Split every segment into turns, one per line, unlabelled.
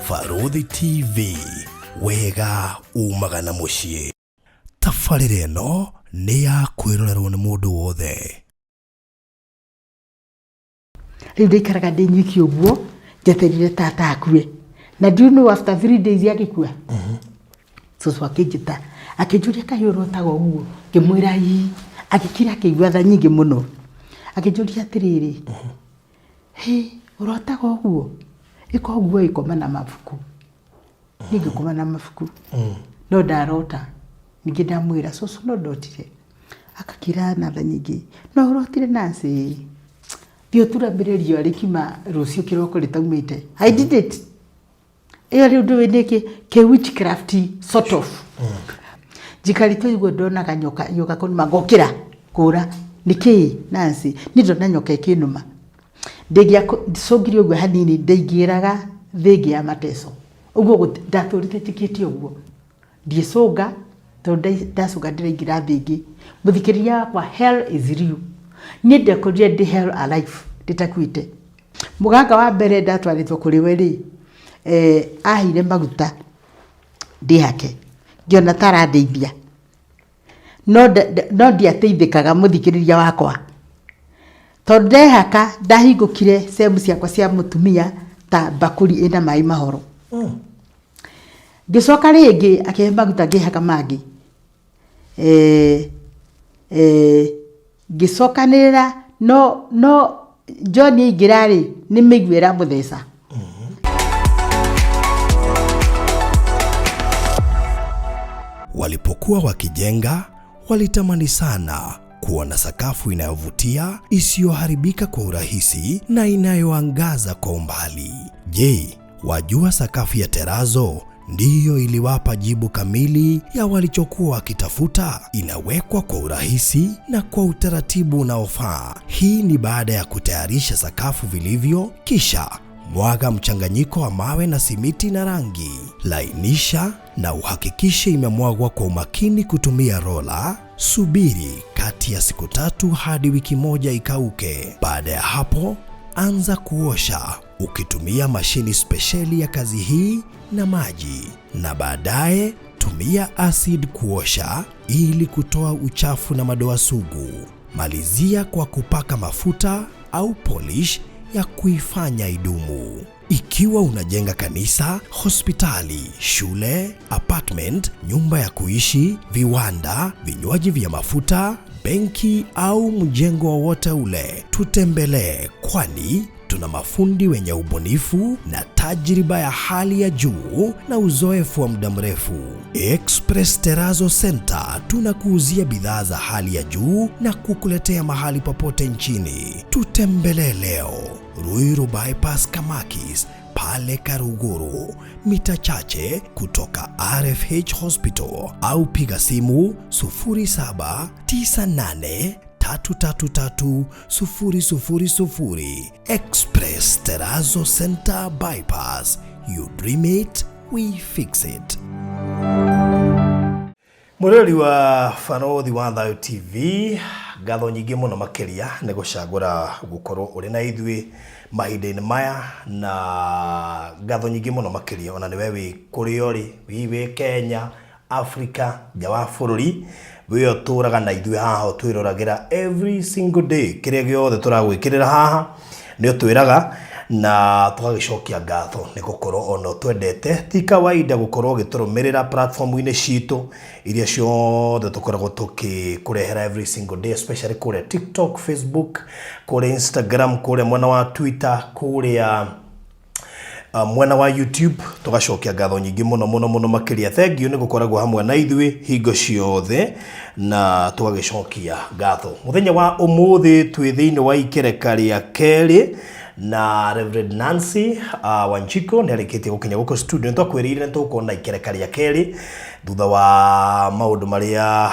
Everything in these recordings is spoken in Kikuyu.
Barũthi TV, wega umaga na mũciĩ. Tabarĩra ĩno nĩ ya kwĩrorerwo nĩ mũndũ wothe.
Rĩu ndaikaraga ndĩ nyiki ũguo njeterire tata akue, na do you know after 3 days agĩkua. Cũcũ akĩnjĩta, akĩnjũria, "Kaĩ ũrotaga ũguo?" Ngĩmwĩra, "Ii." Agĩkira, akĩigua tha nyingĩ mũno, akĩnjũria atĩrĩrĩ, "Hĩ, ũrotaga ũguo? Ĩka ũguo, ĩkoma na mabuku." Niĩ ngĩkoma na mabuku, no ndarota. Ningĩ ndamwĩra, "Cũcũ, no ndotire." Akakira na tha nyingĩ, "No ũrotire, Nancy? Thiĩ ũturamĩre riũa rĩkiuma rũciũ kĩroko rĩtaumĩte." I did it. Ĩyo rĩu ndũĩ nĩ kĩ witchcraft sort of. Njikarĩte ũguo, ndonaga nyoka yoka kũnũma, ngokĩra kũra, "Nĩkĩĩ, Nancy?" "Niĩ ndona nyoka ĩkĩnũma." Ndĩngĩacũngire ũguo hanini, ndaingĩraga thĩ ĩngĩ ya mateso ũguo. Ndatũrĩte njĩkĩte ũguo, ndiĩcũnga, tondũ ndacũnga ndĩraingĩra thĩ ĩngĩ. Mũthikĩrĩria wakwa, hell is real. Niĩ ndekorire ndĩ hell alive, ndĩtakuĩte. Mũganga wa mbere ndatwarĩtwo kũrĩ we rĩ, aheire maguta ndĩhake, ngĩona ta arandeithia, no ndiateithĩkaga, mũthikĩrĩria wakwa, tondũ ndehaka ndahingũkire sehemu ciakwa cia mũtumia ta mbakũri ĩna maĩ mahoro. Ngĩcoka rĩngĩ akĩhe maguta ngĩhaka mangĩ, ngĩcokanĩrĩra, no John aingĩra rĩ, nĩ mĩigua ĩramũtheca.
Walipokuwa wakijenga, walitamani sana kuwa na sakafu inayovutia, isiyoharibika kwa urahisi na inayoangaza kwa umbali. Je, wajua sakafu ya terazo ndiyo iliwapa jibu kamili ya walichokuwa wakitafuta? Inawekwa kwa urahisi na kwa utaratibu unaofaa. Hii ni baada ya kutayarisha sakafu vilivyo, kisha mwaga mchanganyiko wa mawe na simiti na rangi. Lainisha na uhakikishe imemwagwa kwa umakini kutumia rola. Subiri kati ya siku 3 hadi wiki 1 ikauke. Baada ya hapo, anza kuosha ukitumia mashini spesheli ya kazi hii na maji, na baadaye tumia acid kuosha ili kutoa uchafu na madoa sugu. Malizia kwa kupaka mafuta au polish ya kuifanya idumu. Ikiwa unajenga kanisa, hospitali, shule, apartment, nyumba ya kuishi, viwanda, vinywaji vya mafuta, benki au mjengo wowote ule, tutembelee, kwani tuna mafundi wenye ubunifu na tajriba ya hali ya juu na uzoefu wa muda mrefu. Express Terrazzo Center tunakuuzia bidhaa za hali ya juu na kukuletea mahali popote nchini. Tutembelee leo Ruiru Bypass, Kamakis, pale Karuguru, mita chache kutoka RFH Hospital, au piga simu 0798 333 000. Express Terrazzo Center Bypass. You dream it, we fix it. Mwĩroreri wa Barothi wa Thayũ TV, ngatho nyingĩ mũno makĩria nĩ gũcagũra gũkorwo ũrĩ na ithuĩ mahinda-inĩ maya, na ngatho nyingĩ mũno makĩria ona nĩwe wĩ kũrĩa ũrĩ, hihi wĩ Kenya, Africa, nja wa bũrũri, we ũtũraga na ithuĩ haha, ũtwĩroragĩra every single day, kĩrĩa gĩothe tũragwĩkĩrĩra haha nĩ ũtwĩraga, na tũgagĩcokia ngatho nĩ gũkorwo ona ũtwendete. Ti kawaida gũkorwo ũgĩtũrũmĩrĩra platform-inĩ citũ iria ciothe tũkoragwo tũkĩkũrehera every single day, especially kũrĩa TikTok, Facebook, kũrĩa Instagram, kũrĩa mwena wa Twitter, kũrĩa mwena wa YouTube. Tũgacokia ngatho nyingĩ mũno mũno mũno makĩria. Thank you nĩ gũkoragwo hamwe na ithuĩ hingo ciothe, na tũgagĩcokia ngatho. Mũthenya wa ũmũthĩ twĩ thĩinĩ wa ikereka rĩa kerĩ na Reverend Nancy Wanjiko nĩ arĩkĩtie gũkinya gũkũ studio. Nĩ twakwĩrĩire nĩ tũgũkorwo na ikereka rĩa kerĩ. Thutha wa maũndũ marĩa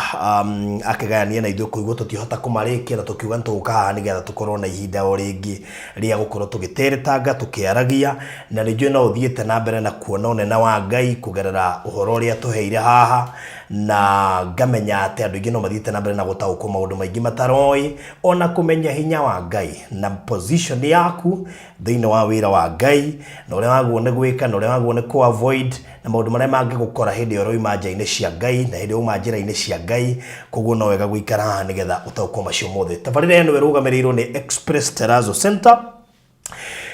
akĩgayania na ithuĩ, kũigua tũtiahota kũmarĩkia, na tũkiuga nĩ tũgũka haha nĩgetha tũkorwo na ihinda o rĩngĩ rĩa gũkorwo tũgĩteretanga tũkĩaragia. Na nĩ njũĩ no ũthiĩte na mbere na kuona ũnene wa Ngai kũgerera ũhoro ũrĩa tũheire haha, na ngamenya atĩ andũ aingĩ no mathiĩte na mbere na gũtaũkwo maũndũ maingĩ mataroĩ, ona kũmenya hinya wa Ngai na position yaku thĩinĩ wa wĩra wa Ngai, na ũrĩa wagwo nĩ gwĩka, na ũrĩa wagwo nĩ kũ avoid, na maũndũ marĩa mangĩgũkora hĩndĩ ĩrĩa ũroima nja-inĩ cia Ngai na hĩndĩ ĩrĩa uma njĩra-inĩ cia Ngai. Koguo no wega gũikara haha nĩgetha ũtaũkwo macio mothe. Tabarĩra ĩno ĩrũgamĩrĩirwo nĩ Express Terrazzo Center.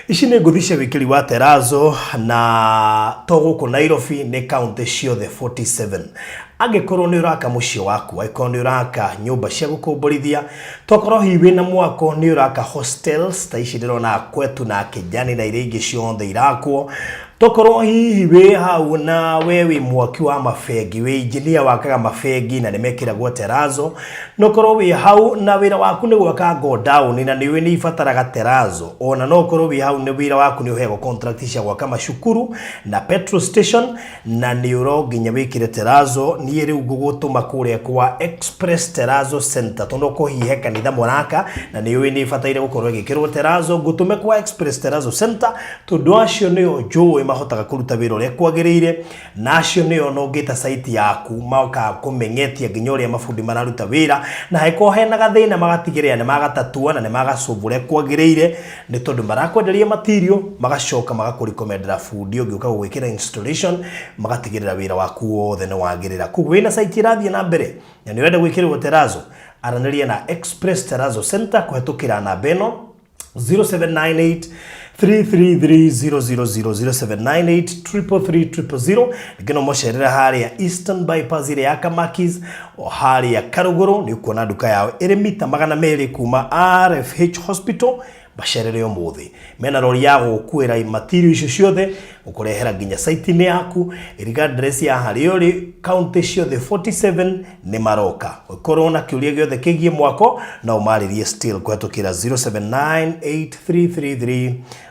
Ici nĩ ngũthi cia wĩkĩri wa terrazzo, na to gũkũ Nairobi, nĩ kaunti ciothe 47. Angĩkorwo nĩ ũraka mũciĩ waku, angĩkorwo nĩ ũraka nyũmba cia gũkomborithia, tokorwo hihi wĩna mwako nĩ ũraka hostels ta ici ndĩrona kwetu na Kijani na iria ingĩ ciothe irakwo, tokorwo hihi wĩ hau na we wĩ mwaki wa mabengi, wĩ engineer wakaga mabengi na nĩ mekĩragwo terrazzo, no korwo wĩ hau na wĩra waku nĩ gwaka godown na nĩ ũĩ nĩ ibataraga terrazzo, ona no korwo wĩ hau nĩ wĩra waku nĩ ũheagwo contract cia gwaka macukuru na petrol station na nĩ ũro nginya wĩkĩre terrazzo, niĩ rĩu ngũgũtũma kũrĩa kwa Express Terrazzo Center, tondũ kũhihe kanitha mũraka na nĩ ũĩ nĩ ĩbataire gũkorwo ĩgĩkĩrwo terrazzo, ngũtũme kwa Express Terrazzo Center, tondũ acio nĩo njũĩ mahotaga kũruta wĩra ũrĩa kwagĩrĩire, na acio nĩo no ũngĩta site yaku magoka kũmeng'etia nginya ũrĩa mabundi mararuta wĩra, na hangĩkorwo hena gathĩna magatigĩrĩra nĩ magatatua na nĩ magasolve ũrĩa kwagĩrĩire, nĩ tondũ marakwenderia material, magacoka magakũrecommendera bundi ũngĩ ũka gũgwĩkĩra installation, magatigĩrĩra wĩra waku wothe nĩ wagĩrĩra. Koguo wĩna site ĩrathiĩ na mbere na nĩ ũrenda gwĩkĩrĩrwo terrazzo, aranĩria na Express Terrazzo Center kũhetũkĩra namba ĩno 0798 333 000, 0798 333 000. Ningĩ no mũcerere harĩa Eastern Bypass ĩrĩa ya Kamakis, o harĩa Karũgũrũ nĩ ũkuona nduka yao ĩrĩ mita 200 kuma RFH Hospital. Macerere ũmũthĩ, mena rori ya gũgũkuĩra material icio ciothe, gũkũrehera nginya site-inĩ yaku, regardless ya harĩa ũrĩ, kaunti ciothe 47 nĩ maroka. Ũkorwo na kĩũria gĩothe kĩgiĩ mwako, no ũmarĩrie still kũhetũkĩra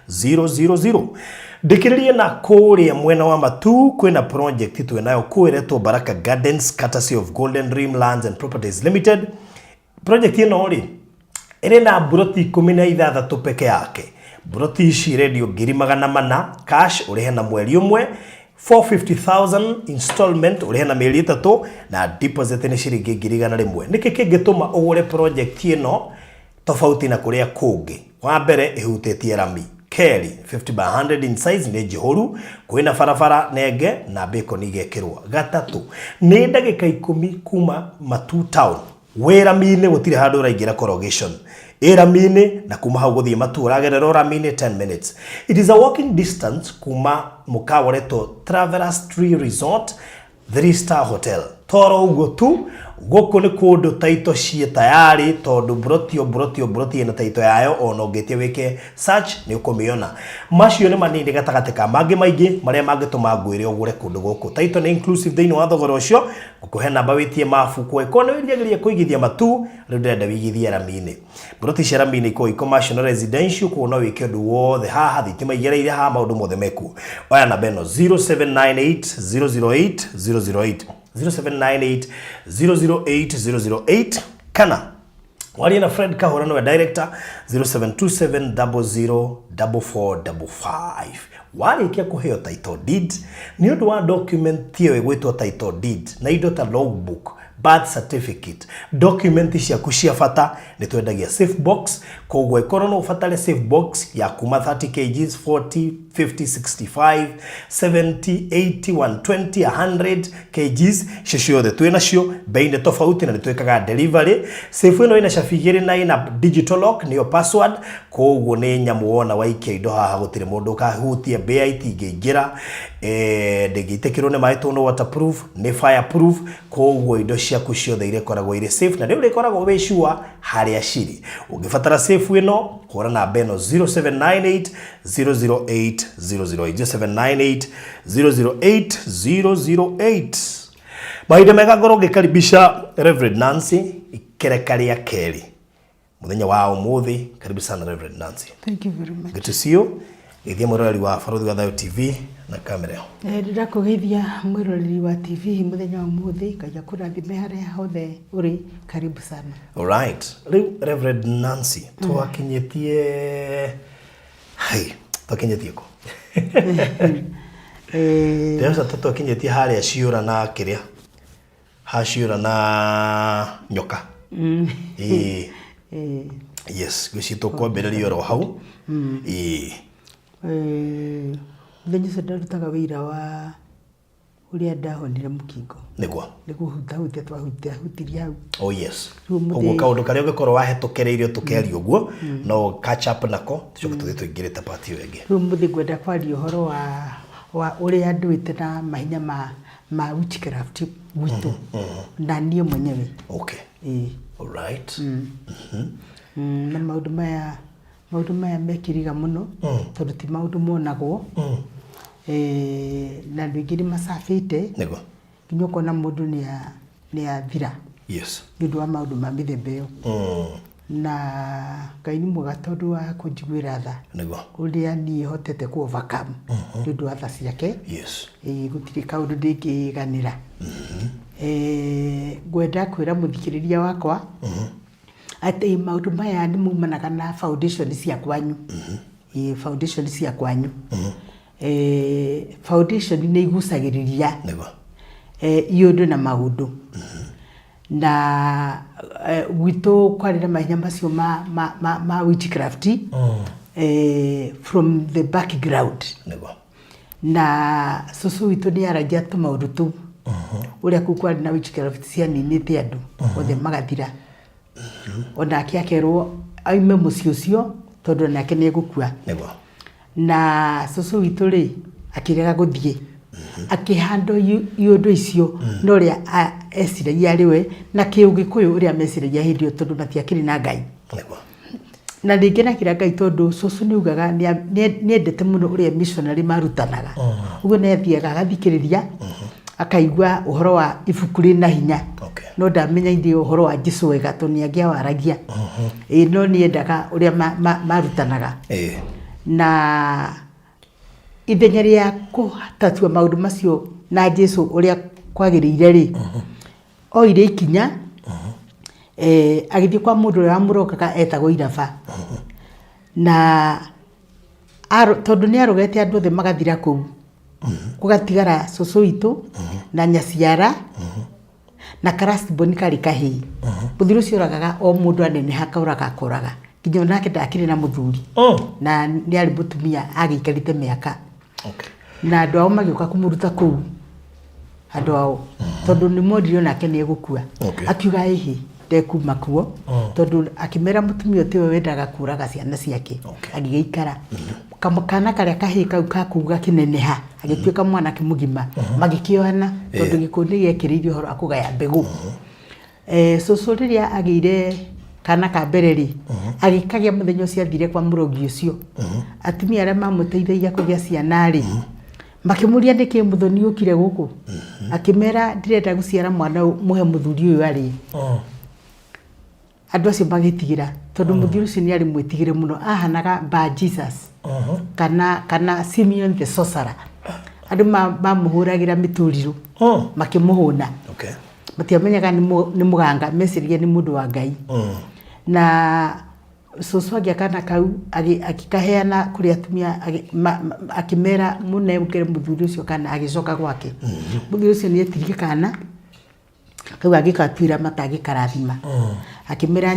0798333000. Ndĩkĩrĩrie na kũrĩa mwena wa Matu, kwĩna project twĩnayo kũu ĩretwo Baraka Gardens, courtesy of Golden Dream Lands and Properties Limited. Project ĩno rĩ, ĩrĩ na mburoti 16 peke yake. Mburoti ici irendio 400,000 cash, ũrĩhe na mweri ũmwe, 450,000 installment, ũrĩhe na mĩeri 3, na deposit nĩ ciringi 100,000. Nĩkĩ kĩngĩtũma ũgũre project ĩno tofauti na kũrĩa kũngĩ? Wa mbere, ĩhutĩtie rami. Kerĩ, 50 by 100 in size, nĩ njihũru, kwĩna barabara nenge na bacon igekĩrwo. Gatatũ, nĩ ndagĩka 10 kuma Matu town, wĩ rami-inĩ, gũtirĩ handũ ũraingĩra corrugation, ĩ rami-inĩ, na kuma hau gũthiĩ Matu ũragerera o rami-inĩ, 10 minutes. It is a walking distance kuma mũkawa ũretwo Travelers Tree Resort, 3 star hotel. Toro ũguo tu, gũkũ nĩ kũndũ taito ciĩ tayari, tondũ mburoti o mburoti o mburoti ĩna taito yayo. Ona ũngĩtia wĩke search nĩ ũkũmĩona. Macio nĩ manini gatagatĩ ka mangĩ maingĩ marĩa mangĩtũma ngwĩre ũgũre kũndũ gũkũ. Taito nĩ inclusive thĩinĩ wa thogora ũcio. Ngũkũhe namba wĩtie mabu kũngĩkorwo nĩ wĩriragĩria kũigithia Matu, rĩu ndĩrenda wĩigithie rami-inĩ. Mburoti cia rami-inĩ ikoragwo i commercial na residential, koguo no wĩke ũndũ wothe haha, thitima igereire haha, maũndũ mothe mekuo. Oya namba ĩno 0798 008 008, 0798 008 008, kana warie na Fred Kahora, nĩwe director, 0727 00 4455. Warĩkia kũheo title deed, nĩ ũndũ wa document ĩyo ĩgwĩtwo title deed na indo ta logbook, birth certificate, document ciaku cia bata, nĩ twendagia safe box. Koguo ĩkorwo no ũbatare safe box ya kuma 30 kgs, 40, 50, 65, 70, 80, 120, 100 kgs, icio ciothe twĩ nacio, bei nĩ tofauti, na nĩ twĩkaga delivery. Safe ĩno ĩna cabi igĩrĩ na ĩna digital lock, nĩyo password. Koguo nĩ nyamũ wona waikia indo haha gũtirĩ mũndũ ũkahutia, mbĩa itingĩingĩra, ndĩngĩitĩkĩrwo nĩ maĩ tondũ nĩ waterproof, nĩ fireproof. Koguo indo ciaku ciothe irĩkoragwo irĩ safe na nĩ ũrĩkoragwo wĩ sure harĩa cirĩ. Ũngĩbatara safe ĩno, hũra namba ĩno 0798 008 008, 0798 008 008. Mahinda mega ngorwo ngĩkaribisha Reverend Nancy ikereka rĩa kerĩ mũthenya wa ũmũthĩ. Karibu sana, Reverend Nancy.
Thank you very much.
Good to see you. Geithia mwĩroreri wa Barũthi wa Thayũ TV na kamera ĩyo.
Ndĩrakũgeithia mwĩroreri wa TV mũthenya wa ũmũthĩ, Ngai akũrathime harĩa hothe ũrĩ, karibu sana.
Alright. Rĩu Reverend Nancy, twakinyĩtie hai, twakinyĩtie kũ? Ndĩroca ta twakinyĩtie harĩa ciũra na kĩrĩa ha ciũra na nyoka. Ĩĩ. Yes, ngwĩciria tũkwambĩrĩria oro hau. Ĩĩ.
Mũthenya ũcio ndarutaga wĩira wa ũrĩa ndahonire mũkingo.
Nĩguo.
Nĩ kũhutahutia twahutahutirie hau.
Oh yes.
Rĩu mũthĩ-
Ũguo kaũndũ karĩa ũngĩkorwo wahĩtũkĩrĩirio tũkerio ũguo no catch up nako tũcoke tũthiĩ tũingĩrĩte part ĩyo ĩngĩ.
Rĩu mũthĩ ngwenda kwaria ũhoro wa ũrĩa ndũĩte na mahinya ma witchcraft gwitũ na niĩ mwenyewe.
Okay.
Ĩĩ.
Alright.
Na maũndũ maya mekĩriga mũno tondũ ti maũndũ monagwo. Na andũ aingĩ nĩ macabĩte
Nĩguo.
nginya ũkona mũndũ nĩ athira nĩ ũndũ wa maũndũ ma mĩthemba ĩyo. Na Ngai nĩ mwega tondũ wa kũnjiguĩra tha ũrĩa niĩ hotete kũ overcome nĩ ũndũ wa tha ciake. Ĩĩ, gũtirĩ kaũndũ ndĩngĩganĩra. Ngwenda kwĩra mũthikĩrĩria wakwa atĩ maũndũ maya nĩ maumanaga na foundation cia kwanyu. Ĩĩ, foundation cia kwanyu. Foundation nĩ igucagĩrĩria iũndũ na maũndũ. Na gwitũ kwarĩ na mahinya macio ma witchcraft from the background. Na cũcũ witũ nĩ aragia tũmaũndũ tũu ũrĩa kũu kwarĩ na witchcraft cianinĩte andũ othe magathira. Onake akerwo aume mũciĩ ũcio tondũ onake nĩ egũkua. Na cũcũ witũ rĩ akĩrega gũthiĩ, akĩhandwo iũndũ icio na ũrĩa eciragia arĩ we na kĩũgĩkũyũ ũrĩa meciragia hĩndĩ ĩyo tondũ matiakĩrĩ na Ngai. Na nĩ ngenagĩra Ngai tondũ cũcũ nĩ augaga nĩ endete mũno ũrĩa missionary marutanaga. Ũguo nĩ athiaga agathikĩrĩria akaigua ũhoro wa ibuku rĩna hinya. No ndamenyaire ũhoro wa Jesũ wega tondũ nĩ angĩawaragia. Ĩĩ, no nĩ endaga ũrĩa marutanaga. Na ithenya rĩa kũtatua maũndũ macio na Jesũ ũrĩa kwagĩrĩire rĩ, oire ikinya agĩthiĩ kwa mũndũ ũrĩa wamũrogaga etagwo Iraba. Na tondũ nĩ arogete andũ othe magathira kũu, gũgatigara cũcũ witũ na nyaciara na ka last born karĩ kahĩĩ. Mũthuri ũcio oragaga o mũndũ aneneha akoraga akoraga nginya onake ndakĩrĩ na mũthuri. Na nĩ arĩ mũtumia agĩikarĩte mĩaka. Na andũ ao magĩũka kũmũruta kũu, andũ ao, tondũ nĩ monire onake nĩ egũkua. Akiuga ĩhĩ ndekuma kuo tondũ akĩmera mũtumia ũyũ tiwe wendaga kũraga ciana ciake. Agĩgĩikara. Kana karĩa kahĩĩ kau ka kũu gakĩneneha agĩtuĩka mwanake mũgima, magĩkĩohana tondũ gĩkũyũ nĩ gĩekĩrĩire ũhoro wa kũgaya mbegũ. Cũcũ rĩrĩa agĩire kana ka mbere rĩ, agĩkagĩa mũthenya ũcio athire kwa mũrogi ũcio. Atumia arĩa mamũteithagia kũgĩa ciana rĩ, makĩmũria nĩkĩ mũthoni ũkire gũkũ, akĩmera ndĩrenda gũciara mwana ũyũ mũhe mũthuri ũyũ arĩe. Andũ acio magĩtigĩra tondũ mũthuri ũcio nĩ arĩ mwĩtigĩre mũno, ahanaga Bar Jesus kana Simeon the Sorcerer. Andũ mamũhũragĩra mĩtũrirũ makĩmũhũna. Matiamenyaga nĩ mũganga, meciragia nĩ mũndũ wa Ngai. Na cũcũ agĩa kana kau agĩkaheana kũrĩ atumia, akĩmera mũnengere mũthuri ũcio kana agĩcoka gwake. Mũthuri ũcio nĩ etirie kana kau agĩgatuĩra mata agĩkarathima. Akĩmera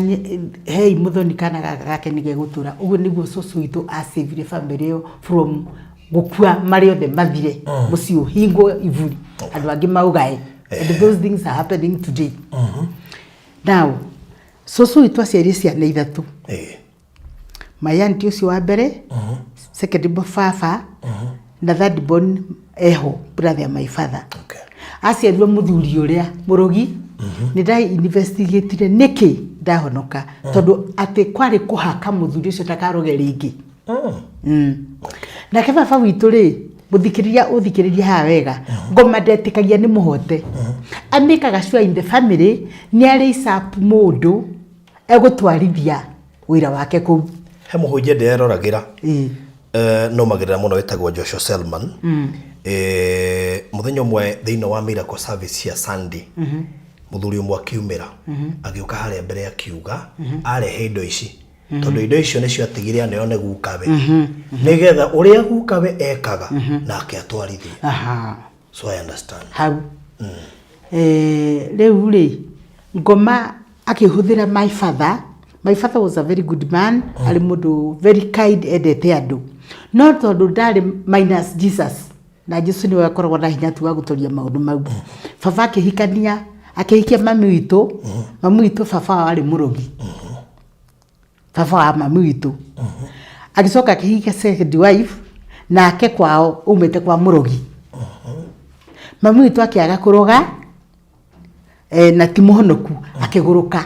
hei mũthoni kana gaka gake nĩ gegũtũra. Ũguo nĩguo cũcũ witũ acĩvire bamĩrĩ ĩyo from gũkua marĩ othe mathire, mũciĩ ũhingwo iburi, andũ angĩ maũgae. And those things are happening today. Now, cũcũ witũ aciarire ciana ithatũ. My auntie ũcio wa mbere, second born baba, na third born eho brother my father. Aciarirwo mũthuri ũrĩa mũrogi, nĩ nda investigatire nĩkĩ ndahonoka tondũ atĩ kwarĩ kũhaka mũthuri ũcio ndakaroge rĩngĩ. Nake baba witũ rĩ, mũthikĩrĩria ũthikĩrĩria haha wega, ngoma ndetĩkagia nĩ mũhote. Amĩkaga sure in the family nĩ arĩ up mũndũ egũtwarithia wĩra wake kũu.
He mũhunjia ndĩreroragĩra. Nũmagĩrĩra mũno wĩtagwo Joshua Selman. Mũthenya ũmwe thĩinĩ wa Miracle Service cia Sunday, mũthuri ũmwe akiumĩra, agĩũka harĩa mbere akiuga arehe indo ici tondũ indo icio nĩcio atigire aneo nĩ gukawe, nĩgetha ũrĩa gukawe ekaga nake atwarithie. So I understand.
Hau. Rĩu rĩ, ngoma akĩhũthĩra my father. My father was a very good man, arĩ mũndũ very kind, endete andũ, no tondũ ndarĩ minus Jesus, na Jesu nĩwe akoragwo na hinya tu wa gũtoria maũndũ mau. Baba akĩhikania, akĩhikia mami witũ. Mami witũ baba wao arĩ mũrogi, baba wa mami witũ. Agĩcoka akĩhikia second wife, nake kwao umĩte kwa mũrogi. Mami witũ akĩaga kũroga, na ti mũhonoku, akĩgũrũka.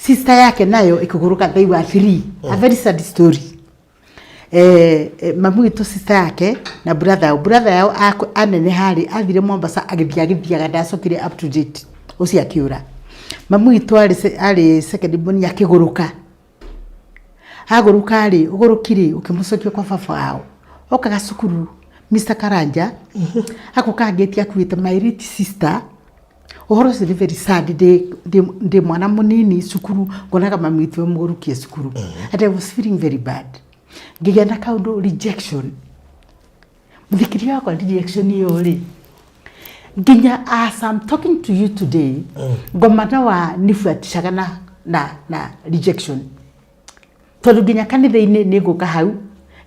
Sister yake nayo ĩkĩgũrũka. They were three. A very sad story. Mami witũ, sister yake na brother yao. Brother yao anene harĩ athire Mombasa, agĩthiĩ agĩthiaga, ndacokire up to date. Ũcio akĩũra. Mami witũ arĩ second born, akĩgũrũka. Agũrũka rĩ, ũgũrũki rĩ ũkĩmũcokia kwa baba wao. Okaga cukuru, Mr Karanja agoka ngĩti akuĩte my late sister. Ũhoro ũcio nĩ very sad. Ndĩ mwana mũnini cukuru, ngonaga mami witũ e mũgũrũkie cukuru, and I was feeling very bad. Ngĩgĩa na kaũndũ rejection. Mũthikĩria wakwa, rejection ĩyo rĩ, nginya as I'm talking to you today, ngoma no wa nibuaticaga na rejection, tondũ nginya kanitha-inĩ nĩ ngũka hau,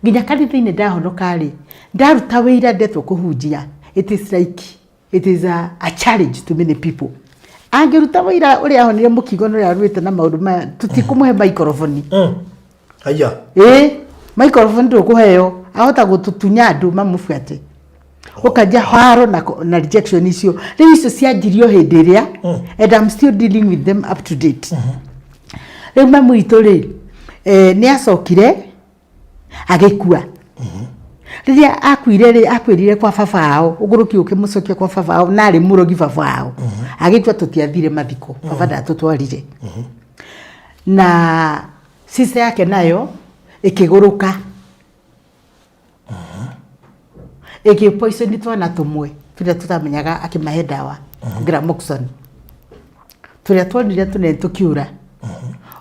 nginya kanitha-inĩ ndahonoka rĩ, ndaruta wĩira, ndetwo kũhunjia, it is like it is a challenge to many people. Angĩruta wĩira ũrĩa ahonire mũkingo na ũrĩa arũĩte na maũndũ maya, tũtikũmũhe maikoroboni.
Aya.
Ĩĩ, maikoroboni ndũkũheo, ahota gũtũtunya andũ mamũbuate. Ũkanjia haro na rejection icio rĩu, icio cianjirio hĩndĩ ĩrĩa, and I'm still dealing with them up to date. Rĩu mami witũ rĩ, nĩ acokire agĩkua. Rĩrĩa akuire rĩ, akuĩrire kwa baba ao. Ũgũrũki ũkĩmũcokia kwa baba ao, na arĩ mũrogi baba ao. Agĩkua tũtiathire mathiko, baba ndatũtwarire. Na sister yake nayo ĩkĩgũrũka, ĩkĩ twana tũmwe tũrĩa tũtamenyaga, akĩmahe ndawa Gramoxone, tũrĩa tuonire tũnene tũkiura,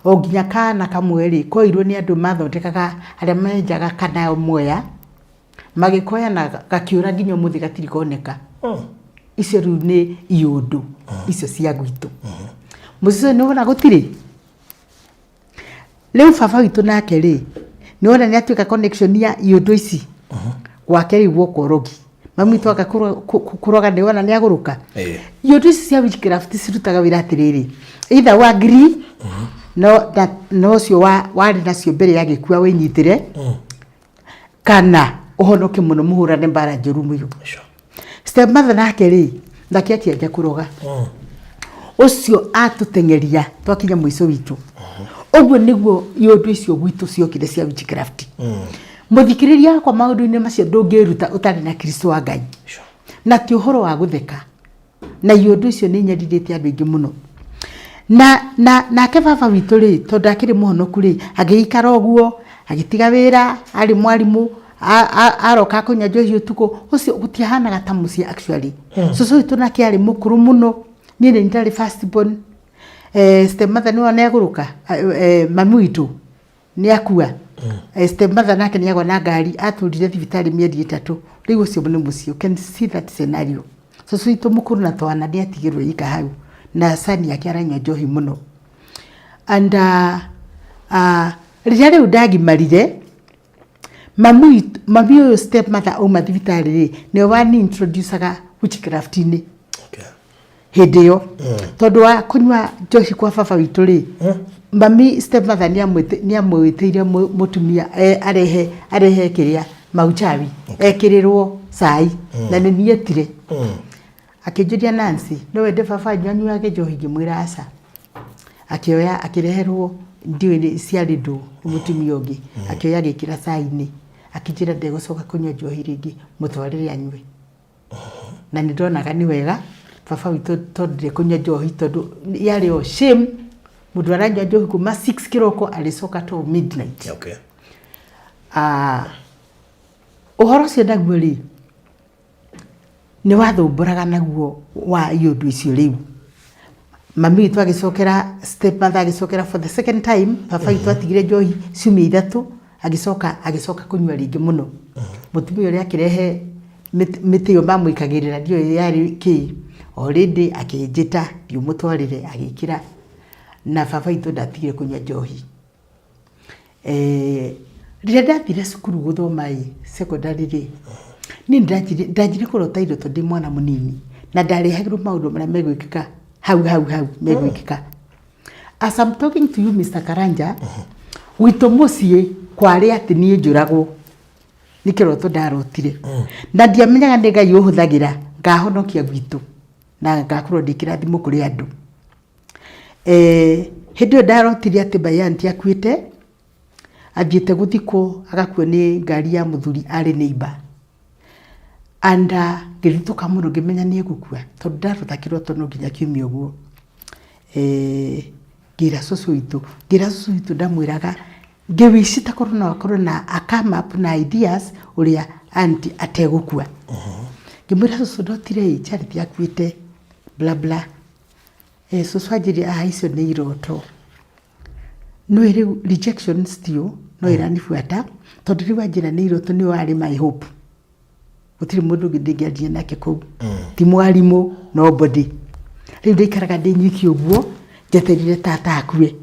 o nginya kana kamwe rĩ koirwo nĩ andũ mathondekaga, arĩa menjaga kana mwea, magĩkoya na gakiũra, nginya ũmũthĩ gatirĩ koneka. Icio rĩu nĩ iũndũ icio cia gwitũ mũciĩ, nĩ wona gũtirĩ. Rĩu baba witũ nake rĩ, nĩ wona nĩ atuĩka connection ya iũndũ ici gwake. Rĩu gwoka ũrogi, mami witũ aka kũroga, nĩ wona nĩ agũrũka. Iũndũ ici cia witchcraft cirutaga wĩra atĩrĩrĩ, either wa agree no na ũcio warĩ nacio mbere ya gĩkua wĩnyitĩre, kana ũhonoke mũno, mũhũrane mbara njũru mũno. Stepmother nake rĩ, nake akĩanjia kũroga. Ũcio atũteng'eria twakinya mũico witũ. Ũguo nĩguo iũndũ icio gwitũ ciokire cia witchcraft. Mũthikĩrĩria wakwa, maũndũ-inĩ macio ndũngĩruta ũtarĩ na Kristo wa Ngai, na ti ũhoro wa gũtheka, na iũndũ icio nĩ nyarirĩte andũ aingĩ mũno. Na nake baba witũ rĩ, tondũ akĩrĩ mũhonoku rĩ, agĩikara ũguo, agĩtiga wĩra, arĩ mwarimũ, aroka kũnyua njohi ũtukũ ũcio. Gũtiahanaga ta mũciĩ actually. Cũcũ witũ nake arĩ mũkũrũ mũno. Niĩ nĩ ndarĩ first born. Stepmother nĩwe nĩ agũrũka. Mami witũ nĩ akua. Stepmother nake nĩ agwa na ngari, atũrire thibitarĩ mĩeri 3. Rĩu ũcio nĩ mũciĩ, you can see that scenario. Cũcũ witũ mũkũrũ na twana nĩ atigĩrwo ika hau, na cani yake aranyua njohi mũno. And rĩrĩa rĩu ndagimarire, mami ũyũ stepmother auma thibitarĩ rĩ, nĩwe wani introducaga witchcraft-inĩ. Hĩndĩ ĩyo, tondũ wa kũnyua njohi kwa baba witũ rĩ, mami stepmother nĩ amwĩtĩire mũtumia, arehe kĩrĩa mauchawi ekĩrĩrwo cai, na nĩ nietire. Akĩnjũria, "Nancy, no wende baba wanyu anyuage njohi?" Ngĩmwĩra aca. Akĩoya, akĩreherwo, ndiũĩ nĩ ciarĩ ndũ nĩ mũtumia ũngĩ, akĩoya agĩkĩra cai-inĩ, akĩnjĩra ndegũcoka kũnyua njohi rĩngĩ, mũtwarĩre anyue. Na nĩ ndonaga nĩ wega baba witũ tondũ ndekũnyua njohi, tondũ yarĩ o shame mũndũ aranyua njohi kuma 6 kĩroko arĩcoka to midnight. Ah, ũhoro ũcio naguo rĩ, nĩ wathumbũraga naguo wa iũndũ icio rĩu. Mami witũ agĩcokera step mother agĩcokera for the second time, baba witũ atigire njohi ciumia 3, agĩcoka agĩcoka kũnyua rĩngĩ mũno. Mũtumia ũrĩa akĩrehe mĩtĩ ĩyo mamwĩkagĩrĩra ndiũĩ yarĩ kĩ, already akĩnjĩta thiĩ ũmũtwarĩre agĩkĩra, na baba witũ ndatigire kũnyua njohi. Rĩrĩa ndathire cukuru gũthoma ĩ, secondary rĩ, niĩ nĩ ndanjirie kũrota iroto ndĩ mwana mũnini, na ndarehagĩrwo maũndũ marĩa megwĩkĩka hau hau hau megwĩkĩka. As I'm talking to you Mr. Karanja, gwitũ mũciĩ kwarĩ atĩ niĩ njũragwo nĩ kĩroto ndarotire. Na ndiamenyaga nĩ Ngai ũhũthagĩra ngahonokia gwitũ na ngakorwo ndĩ kĩrathimo kũrĩ andũ. Hĩndĩ ĩyo ndarotire atĩ my aunt akuĩte, athiĩte gũthikwo agakuo nĩ ngari ya mũthuri arĩ neighbour. And ngĩthitũka mũno ngĩmenya nĩ egũkua tondũ ndarota kĩroto no nginya kiume ũguo. Ngĩra cũcũ witũ, ngĩra cũcũ witũ ndamwĩraga ngĩ wish ta korwo no akorwo na a come up na ideas ũrĩa aunty ategũkua. Ngĩmwĩra cũcũ ndotire ĩ Charity akuĩte bla bla. Cũcũ anjĩrire ah icio nĩ iroto. Nĩũĩ rĩu rejection still no ĩranibuata tondũ rĩu anjĩra nĩ iroto nĩyo yarĩ my hope. Gũtirĩ mũndũ ũngĩ ndingĩaria nake kũu. Ti mwarimũ, nobody. Rĩu ndaikaraga ndĩ nyiki ũguo njetereire tata akue.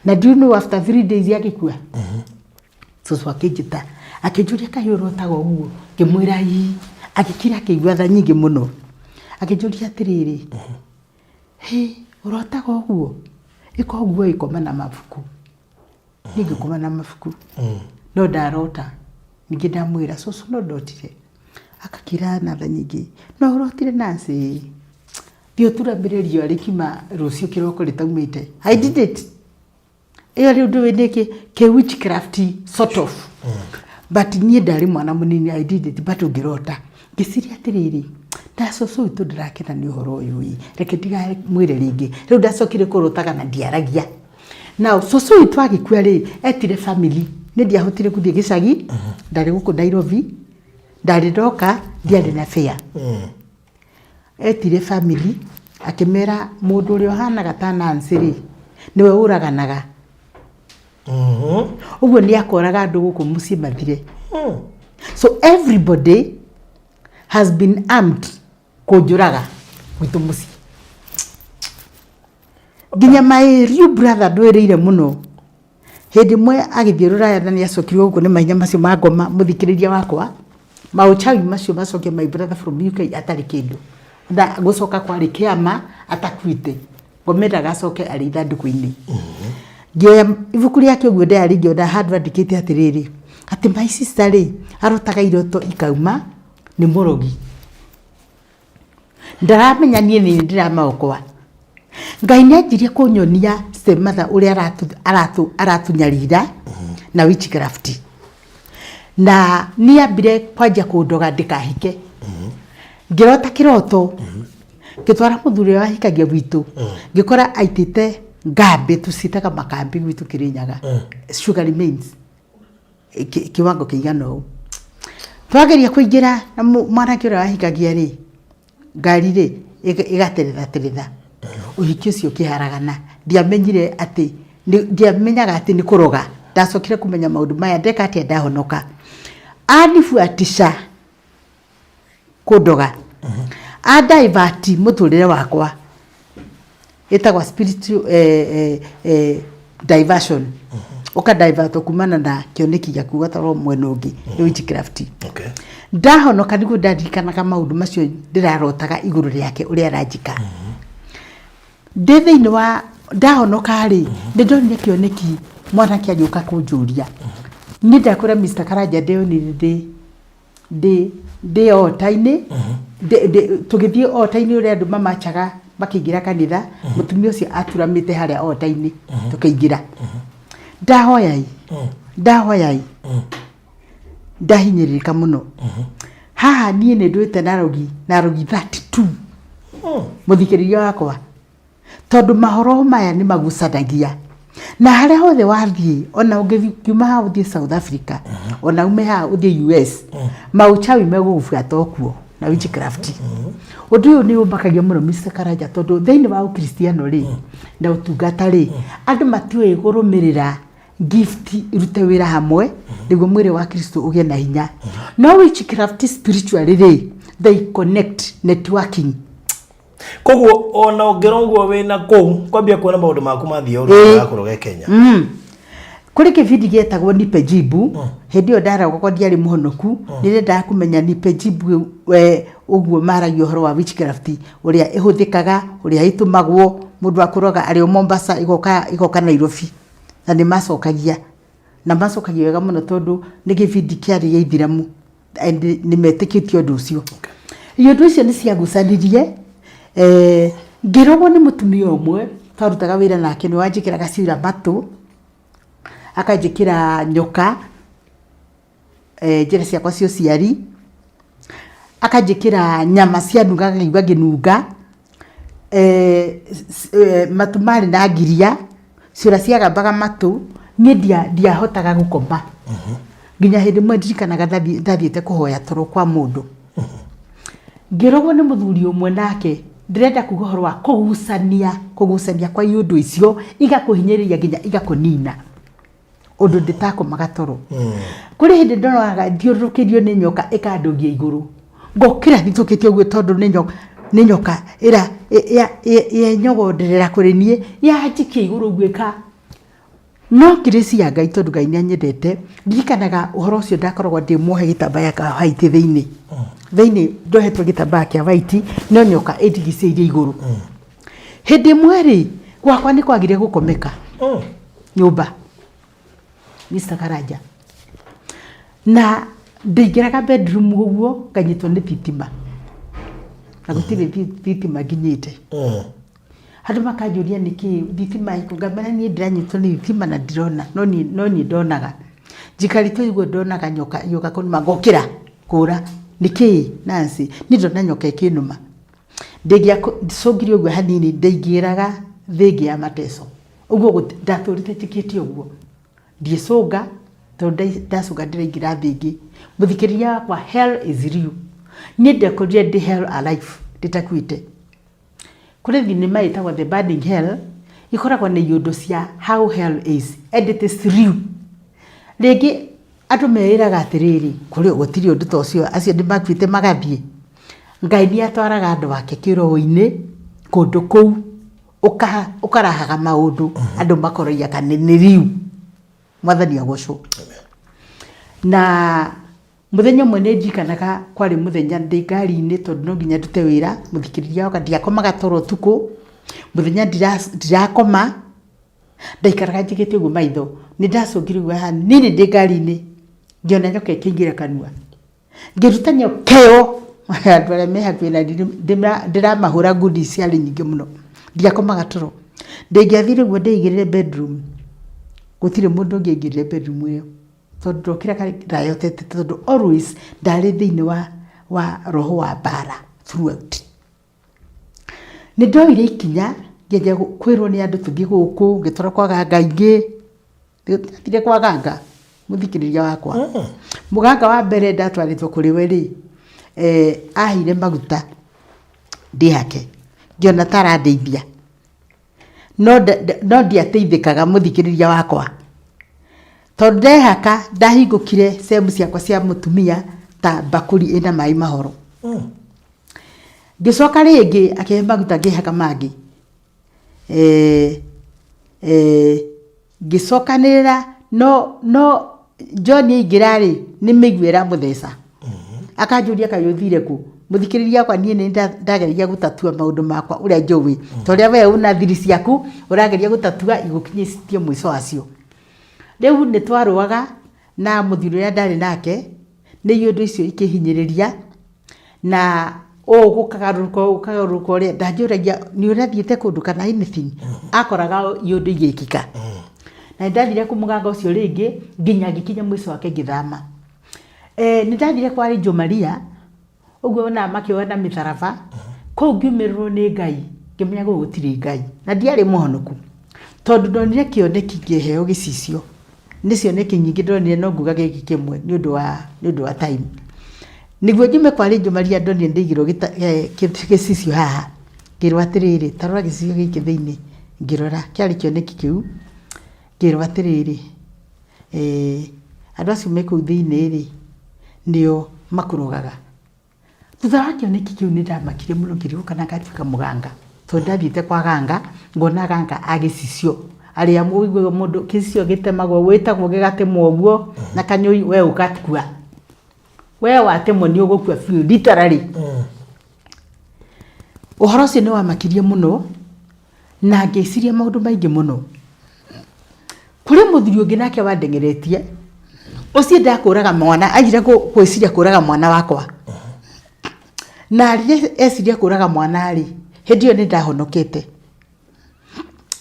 Na do you know after 3 days agĩkua? Cũcũ akĩnjĩta akĩnjũria kaĩ ũrotaga ũguo? Ngĩmwĩra ii. Agĩkira akĩigua tha nyingĩ mũno. Akĩnjũria atĩrĩrĩ, hĩ ũrotaga ũguo? Ĩka ũguo ĩ koma na mabuku. Niĩ ngĩkoma na mabuku. No ndarota. Ningĩ ndamwĩra cũcũ no ndotire. Agakira na tha nyingĩ. No ũrotire Nancy? Ĩĩ. Thiĩ ũturamĩre riũa rĩkiuma rũciũ kĩroko rĩtaumĩte. I did it. Ĩyo rĩu ndũĩ nĩ kĩ kĩ witchcraft sort of. But niĩ ndarĩ mwana mũnini I did it but ũngĩrota. Ngĩciria atĩrĩrĩ, na cũcũ witũ ndarakena nĩ ũhoro ũyũ ĩ, reke ndikamwĩre rĩngĩ. Rĩu ndacokire kũrotaga na ndiaragia. Now cũcũ witũ agĩkua rĩ, etire family. Niĩ ndiahotire gũthiĩ gĩcagi, ndarĩ gũkũ Nairobi, ndarĩ ndoka, ndiarĩ na fare. Etire family, akĩmera mũndũ ũrĩa ũhanaga ta Nancy rĩ, nĩwe ũraganaga. Ũguo nĩ akoraga andũ gũkũ mũciĩ mathire. So everybody has been armed kũnjũraga gwitũ mũciĩ. Nginya my real brother ndwĩrĩire mũno. Hĩndĩ ĩmwe agĩthiĩ rũraya na nĩ acokire gũkũ nĩ mahinya macio ma ngoma mũthikĩrĩria wakwa. Mauchawi macio macokia my brother from UK atarĩ kĩndũ. Na gũcoka kwarĩ kĩama atakuĩte. Ngoma ndagacoke arĩ ithandũkũ-inĩ. Ngĩoya ibuku rĩake ũguo ndayarĩ ngĩona handũ andĩkĩte atĩrĩrĩ, atĩ my sister rĩ, arotaga iroto ikauma nĩ mũrogi. Ndaramenya niĩ nĩ ndĩramaokoa. Ngai nĩ anjirie kũnyonia step mother ũrĩa aratunyarira na witchcraft. Na nĩ ambire kwanjia kũndoga ndĩkahike. Ngĩrota kĩroto, ngĩtwara mũthuri ũrĩa wahikagia gwitũ, ngĩkora aitĩte ngambĩ, tũciĩtaga makambĩ gwitũ Kĩrĩnyaga, sugar remains kiwango kĩigana ũũ. Twageria kũingĩra na mwanake ũrĩa wahikagia rĩ, ngari rĩ, ĩgateretha teretha. Ũhiki ũcio ũkĩharagana. Ndiamenyire atĩ, ndiamenyaga atĩ nĩ kũroga. Ndacokire kũmenya maũndũ maya ndeka atĩa ndahonoka. Anibuatisha kũndoga. A divert mũtũrĩre wakwa. Ĩtagwo spiritual diversion. Ũka divert kumana na kĩoneki gĩaku ũgatwarwo mwena ũngĩ nĩ witchcraft. Ndahonoka nĩguo ndaririkanaga maũndũ macio ndĩrarotaga igũrũ rĩake ũrĩa aranjĩka. Ndĩ thĩinĩ wa ndahonoka rĩ, nĩ ndonire kĩoneki mwanake agĩũka kũnjũria. Niĩ ndakwĩra Mr. Karanja ndeyonire ndĩ ndĩ ndĩ ota-inĩ tũgĩthiĩ ota-inĩ ũrĩa andũ mamachaga makĩingĩra kanitha, mũtumia ũcio aturamĩte harĩa ota-inĩ tũkĩingĩra. Ndahoyai, ndahoyai, ndahinyĩrĩrĩka mũno. Haha niĩ nĩ ndũĩte na rogi, na rogi 32 mũthikĩrĩria wakwa, tondũ mahoro maya nĩ magucanagia. Na harĩa hothe wathiĩ, ona ũngĩkiuma haha ũthiĩ South Africa, ona ume haha ũthiĩ US, mauchawi megũgũbuata o kuo na witchcraft. Ũndũ ũyũ nĩ ũmakagia mũno Mr. Karanja, tondũ thĩinĩ wa ũkristiano rĩ na ũtungata rĩ, andũ matiũĩ kũrũmĩrĩra gift irute wĩra hamwe nĩguo mwĩrĩ wa Kristo ũgĩe na hinya. No witchcraft spiritually rĩ, they connect networking.
Koguo ona ũngĩrogwo wĩna kũu kwambia kuona maũndũ maku mathiĩ ũru ũrakũroge Kenya.
Kũrĩ kĩbindi gĩetagwo Nipe Jibu. Hĩndĩ ĩyo ndarogagwo, ndiarĩ mũhonoku, nĩ ndendaga kũmenya Nipe Jibu we ũguo maragia ũhoro wa witchcraft, ũrĩa ĩhũthĩkaga, ũrĩa ĩtũmagwo mũndũ akũroga arĩ o Mombasa igoka Nairobi, na nĩ macokagia na macokagia wega mũno tondũ nĩ gĩbindi kĩarĩ gĩa ithiramu and nĩ metĩkĩtie ũndũ ũcio. Iũndũ icio nĩ ciagucanirie. Ngĩrogwo nĩ mũtumia ũmwe twarutaga wĩra nake, nĩ wanjĩkĩraga ciũra matũ, akanjĩkĩra nyoka njĩra ciakwa cia ũciari, akanjĩkĩra nyama cianungaga ngaigua ngĩnunga, matũ marĩ na ngiria, ciũra ciagambaga matũ. Niĩ ndiahotaga gũkoma nginya hĩndĩ ĩmwe ndirikanaga ndathiĩte kũhoya toro kwa mũndũ, ngĩrogwo nĩ mũthuri ũmwe nake. Ndĩrenda kuga ũhoro wa kũgucania, kũgucania kwa iũndũ icio igakũhinyĩrĩria nginya igakũnina ũndũ ndĩtakomaga toro. Kũrĩ hĩndĩ ndoraga thiũrũrũkĩirio nĩ nyoka ĩkandũgia igũrũ, ngokĩra thithũkĩte ũguo tondũ nĩ nyoka ĩra yenyogonderera kũrĩ niĩ, yanjikia igũrũ ũguo ĩka. No grace ya Ngai, tondũ Ngai nĩ anyendete, ndirikanaga ũhoro ũcio. Ndakoragwo ndĩ muohe gĩtambaya ka white thĩinĩ thĩinĩ, ndohetwo gĩtambaya kĩa white, no nyoka ĩndigicĩirie igũrũ. Hĩndĩ ĩmwe rĩ, gwakwa nĩ kwagire gũkomeka nyũmba, Mr. Karanja, na ndaingĩraga bedroom ũguo nganyitwo nĩ thitima, na gũtirĩ thitima nginyĩte. Andũ makanjũria nĩkĩ thitima ĩkũ, ngamera niĩ ndĩranyitwo nĩ thitima na ndirona, no niĩ ndonaga njikarĩte ũguo, ndonaga nyoka yoka kũnũma, ngokĩra kũra, nĩkĩ Nancy, niĩ ndona nyoka ĩkĩnũma. Ndĩngĩacũngire ũguo hanini, ndaingĩraga thĩ ĩngĩ ya mateco ũguo. Ndatũrĩte njĩkĩte ũguo, ndiĩcũnga tondũ ndacũnga ndĩraingĩra thĩ ĩngĩ. Mũthikĩrĩria wakwa, hell is real. Niĩ ndekorire ndĩ hell alive, ndĩtakuĩte. Kũrĩ thinema ĩtagwo The Burning Hell, ikoragwo na iũndũ cia how hell is and it is real. Rĩngĩ andũ meĩraga atĩrĩrĩ, kũrĩ gũtirĩ ũndũ ta ũcio, acio nĩ makuĩte magathiĩ. Ngai nĩ atwaraga andũ ake kĩroho-inĩ kũndũ kũu ũkarahaga maũndũ andũ makoroia kana nĩ riu. Mwathani agocwo. Na mũthenya ũmwe nĩ ndirikanaga, kwarĩ mũthenya ndĩ ngari-inĩ tondũ no nginya ndute wĩra. Mũthikĩrĩria wakwa, ndiakomaga toro ũtukũ, mũthenya ndirakoma, ndaikaraga njigĩte ũguo maitho. Nĩ ndacũngire ũguo hanini ndĩ ngari-inĩ, ngĩona nyoka ĩkĩingĩra kanua, ngĩruta nyoka ĩyo. Andũ arĩa me hakuhĩ na niĩ ndĩramahũra ngundi, ciarĩ nyingĩ mũno. Ndiakomaga toro, ndĩngĩathire ũguo ndĩigĩrĩre bedroom, gũtirĩ mũndũ ũngĩaingĩrire bedroom ĩyo tondũ ndokĩraga ndayotete, tondũ always ndarĩ thĩinĩ wa roho wa mbara throughout. Nĩ ndoire ikinya ngĩanjia kwĩrwo nĩ andũ tũthiĩ gũkũ, ngĩtwarwo kwa ganga ingĩ. Ndathire kwa ganga, mũthikĩrĩria wakwa. Mũganga wa mbere ndatwarĩtwo kũrĩ we rĩ, aheire maguta ndĩhake, ngĩona ta arandeithia, no ndiateithĩkaga, mũthikĩrĩria wakwa, tondũ ndehaka ndahingũkire sehemu ciakwa cia mũtumia ta mbakũri ĩna maĩ mahoro. Ngĩcoka rĩngĩ akĩhe maguta ngĩhaka mangĩ. Ngĩcokanĩrĩra no John aingĩra rĩ, nĩ mĩigua ĩramũtheca, akanjũria, "Kaĩ ũthire kũ?" Mũthikĩrĩria wakwa, niĩ nĩ ndageragia gũtatua maũndũ makwa ũrĩa njũĩ, ta ũrĩa we una thiri ciaku ũrageria gũtatua igũkinyĩtie mũico wacio. Rĩu nĩ twarũaga na mũthuri ũrĩa ndarĩ nake, nĩ iũndũ icio ikĩhinyĩrĩria na ũũ gũkagarũrũka, ũũ gũkagarũrũka, ũrĩa ndanjũragia nĩ ũrathiĩte kũndũ kana anything, akoraga iũndũ igĩkĩka. Na nĩ ndathire kũ mũganga ũcio rĩngĩ nginya ngĩkinya mũico wake, ngĩthama. Nĩ ndathire kwa Angel Maria ũguo wonaga makĩoya na mĩtharaba kũu, ngiumĩrĩrwo nĩ Ngai, ngĩmenya gũkũ gũtirĩ Ngai na ndiarĩ mũhonoku. Tondũ ndonire kĩoneki ngĩheo gĩcicio. Nĩ cioneki nyingĩ ndonire no nguga gĩkĩ kĩmwe nĩ ũndũ wa time. Nĩguo njume kwa Rĩnjũ Maria ndonire ndĩigĩrwo gĩcicio haha. Ngĩrwo atĩrĩrĩ, ta rora gĩcicio gĩkĩ thĩinĩ. Ngĩrora, kĩarĩ kĩoneki kĩu. Ngĩrwo atĩrĩrĩ, andũ acio me kũu thĩinĩ rĩ, nĩo makũrogaga. Thutha wa kĩoneki kĩu nĩ ndamakire mũno, ngĩrigwo kana ngatuĩka mũganga, tondũ ndathiĩte kwa ganga ngona ganga a gĩcicio arĩa ũiguaga mũndũ gĩcicio gĩtemagwo, wĩtagwo gĩgatemwo ũguo na kanyũi, we ũgakua, we watemwo nĩ ũgũkua biũ, literally. Ũhoro ũcio nĩ wamakirie mũno na ngĩciria maũndũ maingĩ mũno. Kũrĩ mũthuri ũngĩ nake wandengeretie, ũcio endaga kũraga mwana, anjire gwĩciria kũraga mwana wakwa. Na rĩrĩa eciria kũraga mwana rĩ, hĩndĩ ĩyo nĩ ndahonokete.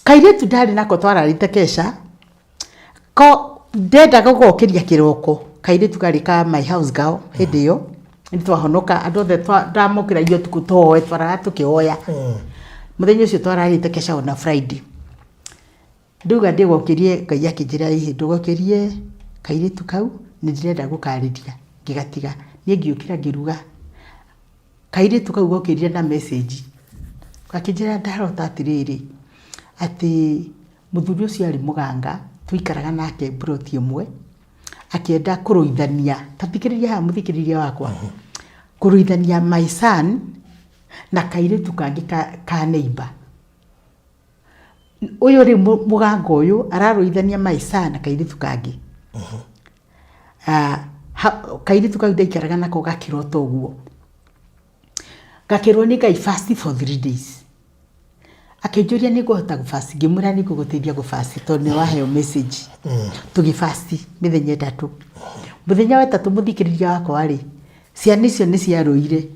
Kairĩtu ndarĩ nako twararĩte keca, ko ndendaga gũgokĩria kĩroko, kairĩtu karĩ ka my house girl hĩndĩ ĩyo, nĩ twahonoka andũ othe ndamokĩragia ũtukũ tũhoe, twaraga tũkĩhoya. Mũthenya ũcio twararĩte keca ona Friday. Ndauga ndĩgokĩrie, Ngai akĩnjĩra ĩhĩ, ndũgokĩrie kairĩtu kau, nĩ ndĩrenda gũkarĩria. Ngĩgatiga. Niĩ ngĩũkĩra ngĩruga. Kairĩtu kau gokĩrire na message. Gakĩnjĩra ndarota atĩrĩrĩ, atĩ mũthuri ũcio arĩ mũganga, twaikaraga nake mburoti ĩmwe, akĩenda kũrũithania, ta thikĩrĩria haha mũthikĩrĩria wakwa, kũrũithania my son na kairĩtu kangĩ ka neighbor. Ũyũ rĩu mũganga ũyũ ararũithania my son na kairĩtu kangĩ. Kairĩtu kau ndaikaraga nako gakĩrota ũguo. Gakĩrwo nĩ Ngai fast for 3 days. Akĩnjũria nĩ ngũhota gũ fast, ngĩmwĩra nĩ ngũgũteithia gũ fast tondũ nĩ waheo message. Tũgĩ fast mĩthenya 3. Mũthenya wa ĩtatũ, mũthikĩrĩria wakwa rĩ, ciana icio nĩ ciarũire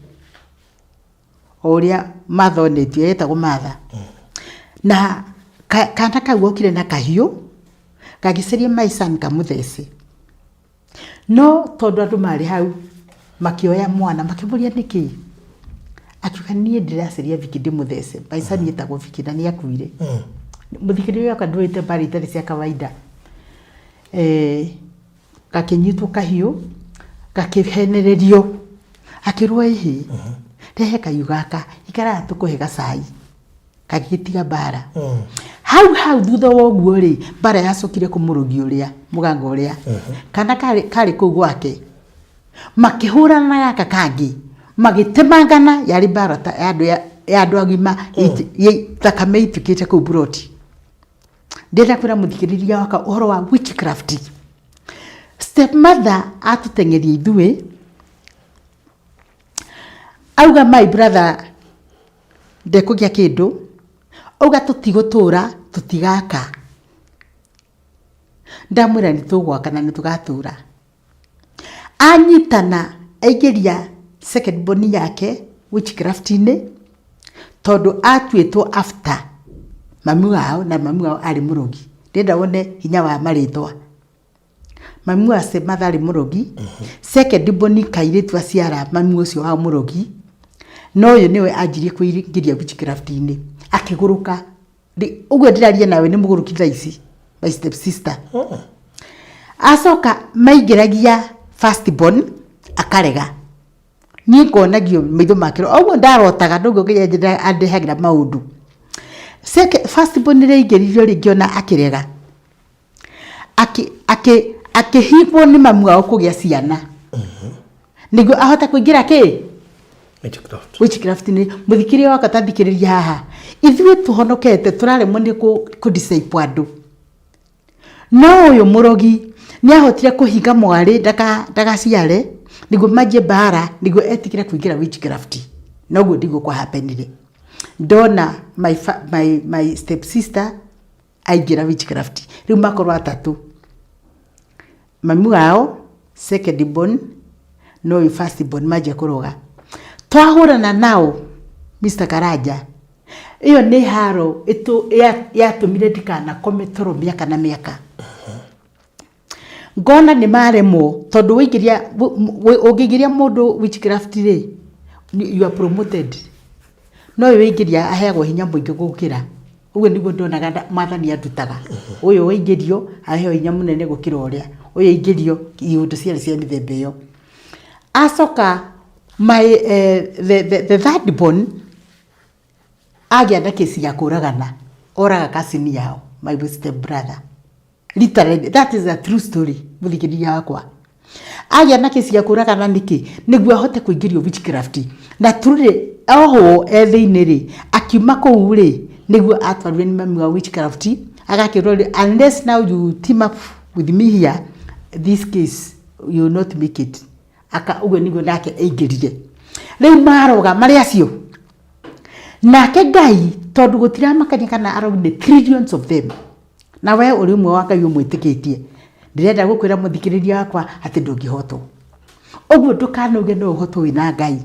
o ũrĩa Martha onetio, etagwo Martha. Na kana kau gokire na kahiũ, gagĩcaria my son kamũthece. No tondũ andũ marĩ hau, makĩoya mwana, makĩmũria nĩkĩ? Akiuga niĩ ndĩracaria Vicky ndĩmũthece. My son etagwo Vicky na nĩ akuire. Mũthikĩrĩria wakwa, ndũĩte mbara itarĩ cia kawaida. Gakĩnyitwo kahiũ, gakĩhenererio, akĩrwo ĩhĩ, rehe kahiũ gaka, ikaraga tũkũhe gacai. Gagĩgĩtiga mbara. Hau hau thutha wa ũguo rĩ, mbara yacokire kũmũrũgi ũrĩa, mũganga ũrĩa. Kana karĩ kũu gwake. Makĩhũrana na gaka kangĩ, magĩtemangana, yarĩ mbara ta ya andũ agima, thakame ituĩkĩte kũu buroti. Ndĩrenda kwĩra mũthikĩrĩria wakwa ũhoro wa witchcraft. Stepmother atũteng'eria ithuĩ, auga my brother ndekũgĩa kĩndũ, auga tũtigũtũra, tũtigaka. Ndamwĩra nĩ tũgwaka na nĩ tũgatũra. Anyitana aingĩria second born yake witchcraft-inĩ, tondũ atuĩtwo after mami wao na mami wao arĩ mũrogi. Ndĩrenda wone hinya wa marĩtwa. Mami wa stepmother arĩ mũrogi, second born kairĩtu aciara mami ũcio wao mũrogi, na ũyũ nĩwe anjirie kũingĩria witchcraft-inĩ, akĩgũrũka. Ũguo ndĩraria nawe nĩ mũgũrũki thaa ici, my step sister. Acoka maingĩragia first born akarega. Niĩ ngonagio maitho make o ũguo ndarotaga, noguo Ngai andehagĩra maũndũ. First born rĩaingĩririo rĩngĩ ona akĩrega. Akĩhingwo nĩ mamu wao kũgĩa ciana nĩguo ahote kũingĩra kĩ?
Witchcraft.
Witchcraft. Nĩ mũthikĩrĩria wakwa, ta thikĩrĩria haha, ithuĩ tũhonokete tũraremwo nĩ kũ disciple andũ, no ũyũ mũrogi nĩ ahotire kũhinga mwarĩ ndagaciare nĩguo manjie mbara nĩguo etikĩre kũingĩra witchcraft. Noguo ndiguo kwa happenire. Ndona my step sister aingĩra witchcraft, rĩu makorwo atatũ, mami wao second born no ũyũ first born, manjia kũroga. Twahũrana nao, Mr. Karanja, ĩyo nĩ haro yatũmire ndikanakome toro mĩaka na mĩaka. Ngona nĩ maremwo tondũ waingĩria ũngĩingĩria mũndũ witchcraft rĩ, you are promoted, no ũyũ waingĩria aheagwo hinya mũingĩ gũkĩra. Ũguo nĩguo ndonaga mwathani andutaga. Ũyũ waingĩrio aheo hinya mũnene gũkĩra ũrĩa, ũyũ aingĩrio, iũndũ ciarĩ cia mĩthemba ĩyo. Acoka my the third born agĩa na kesi ya kũragana, oraga cousin yao, my step brother. Literally, that is a true story, mũthikĩrĩria wakwa. Agĩa na kesi ya kũragana nĩkĩ? Nĩguo ahote kũingĩrio witchcraft. Na truly ohwo e thĩinĩ rĩ, akiuma kũu rĩ, nĩguo atwarirwo nĩ mami wa witchcraft, agakĩrwo rĩ, unless now you team up with me here, this case you will not make it. Aka ũguo nĩguo nake aingĩrire. Rĩu maroga marĩ acio. Nake Ngai tondũ gũtiramakania kana arogi nĩ trillions of them. Na we ũrĩ ũmwe wa Ngai ũmwĩtĩkĩtie. Ndĩrenda gũkwĩra mũthikĩrĩria wakwa atĩ ndũngĩhotwo. Ũguo ndũkanauge no ũhotwo wĩna Ngai.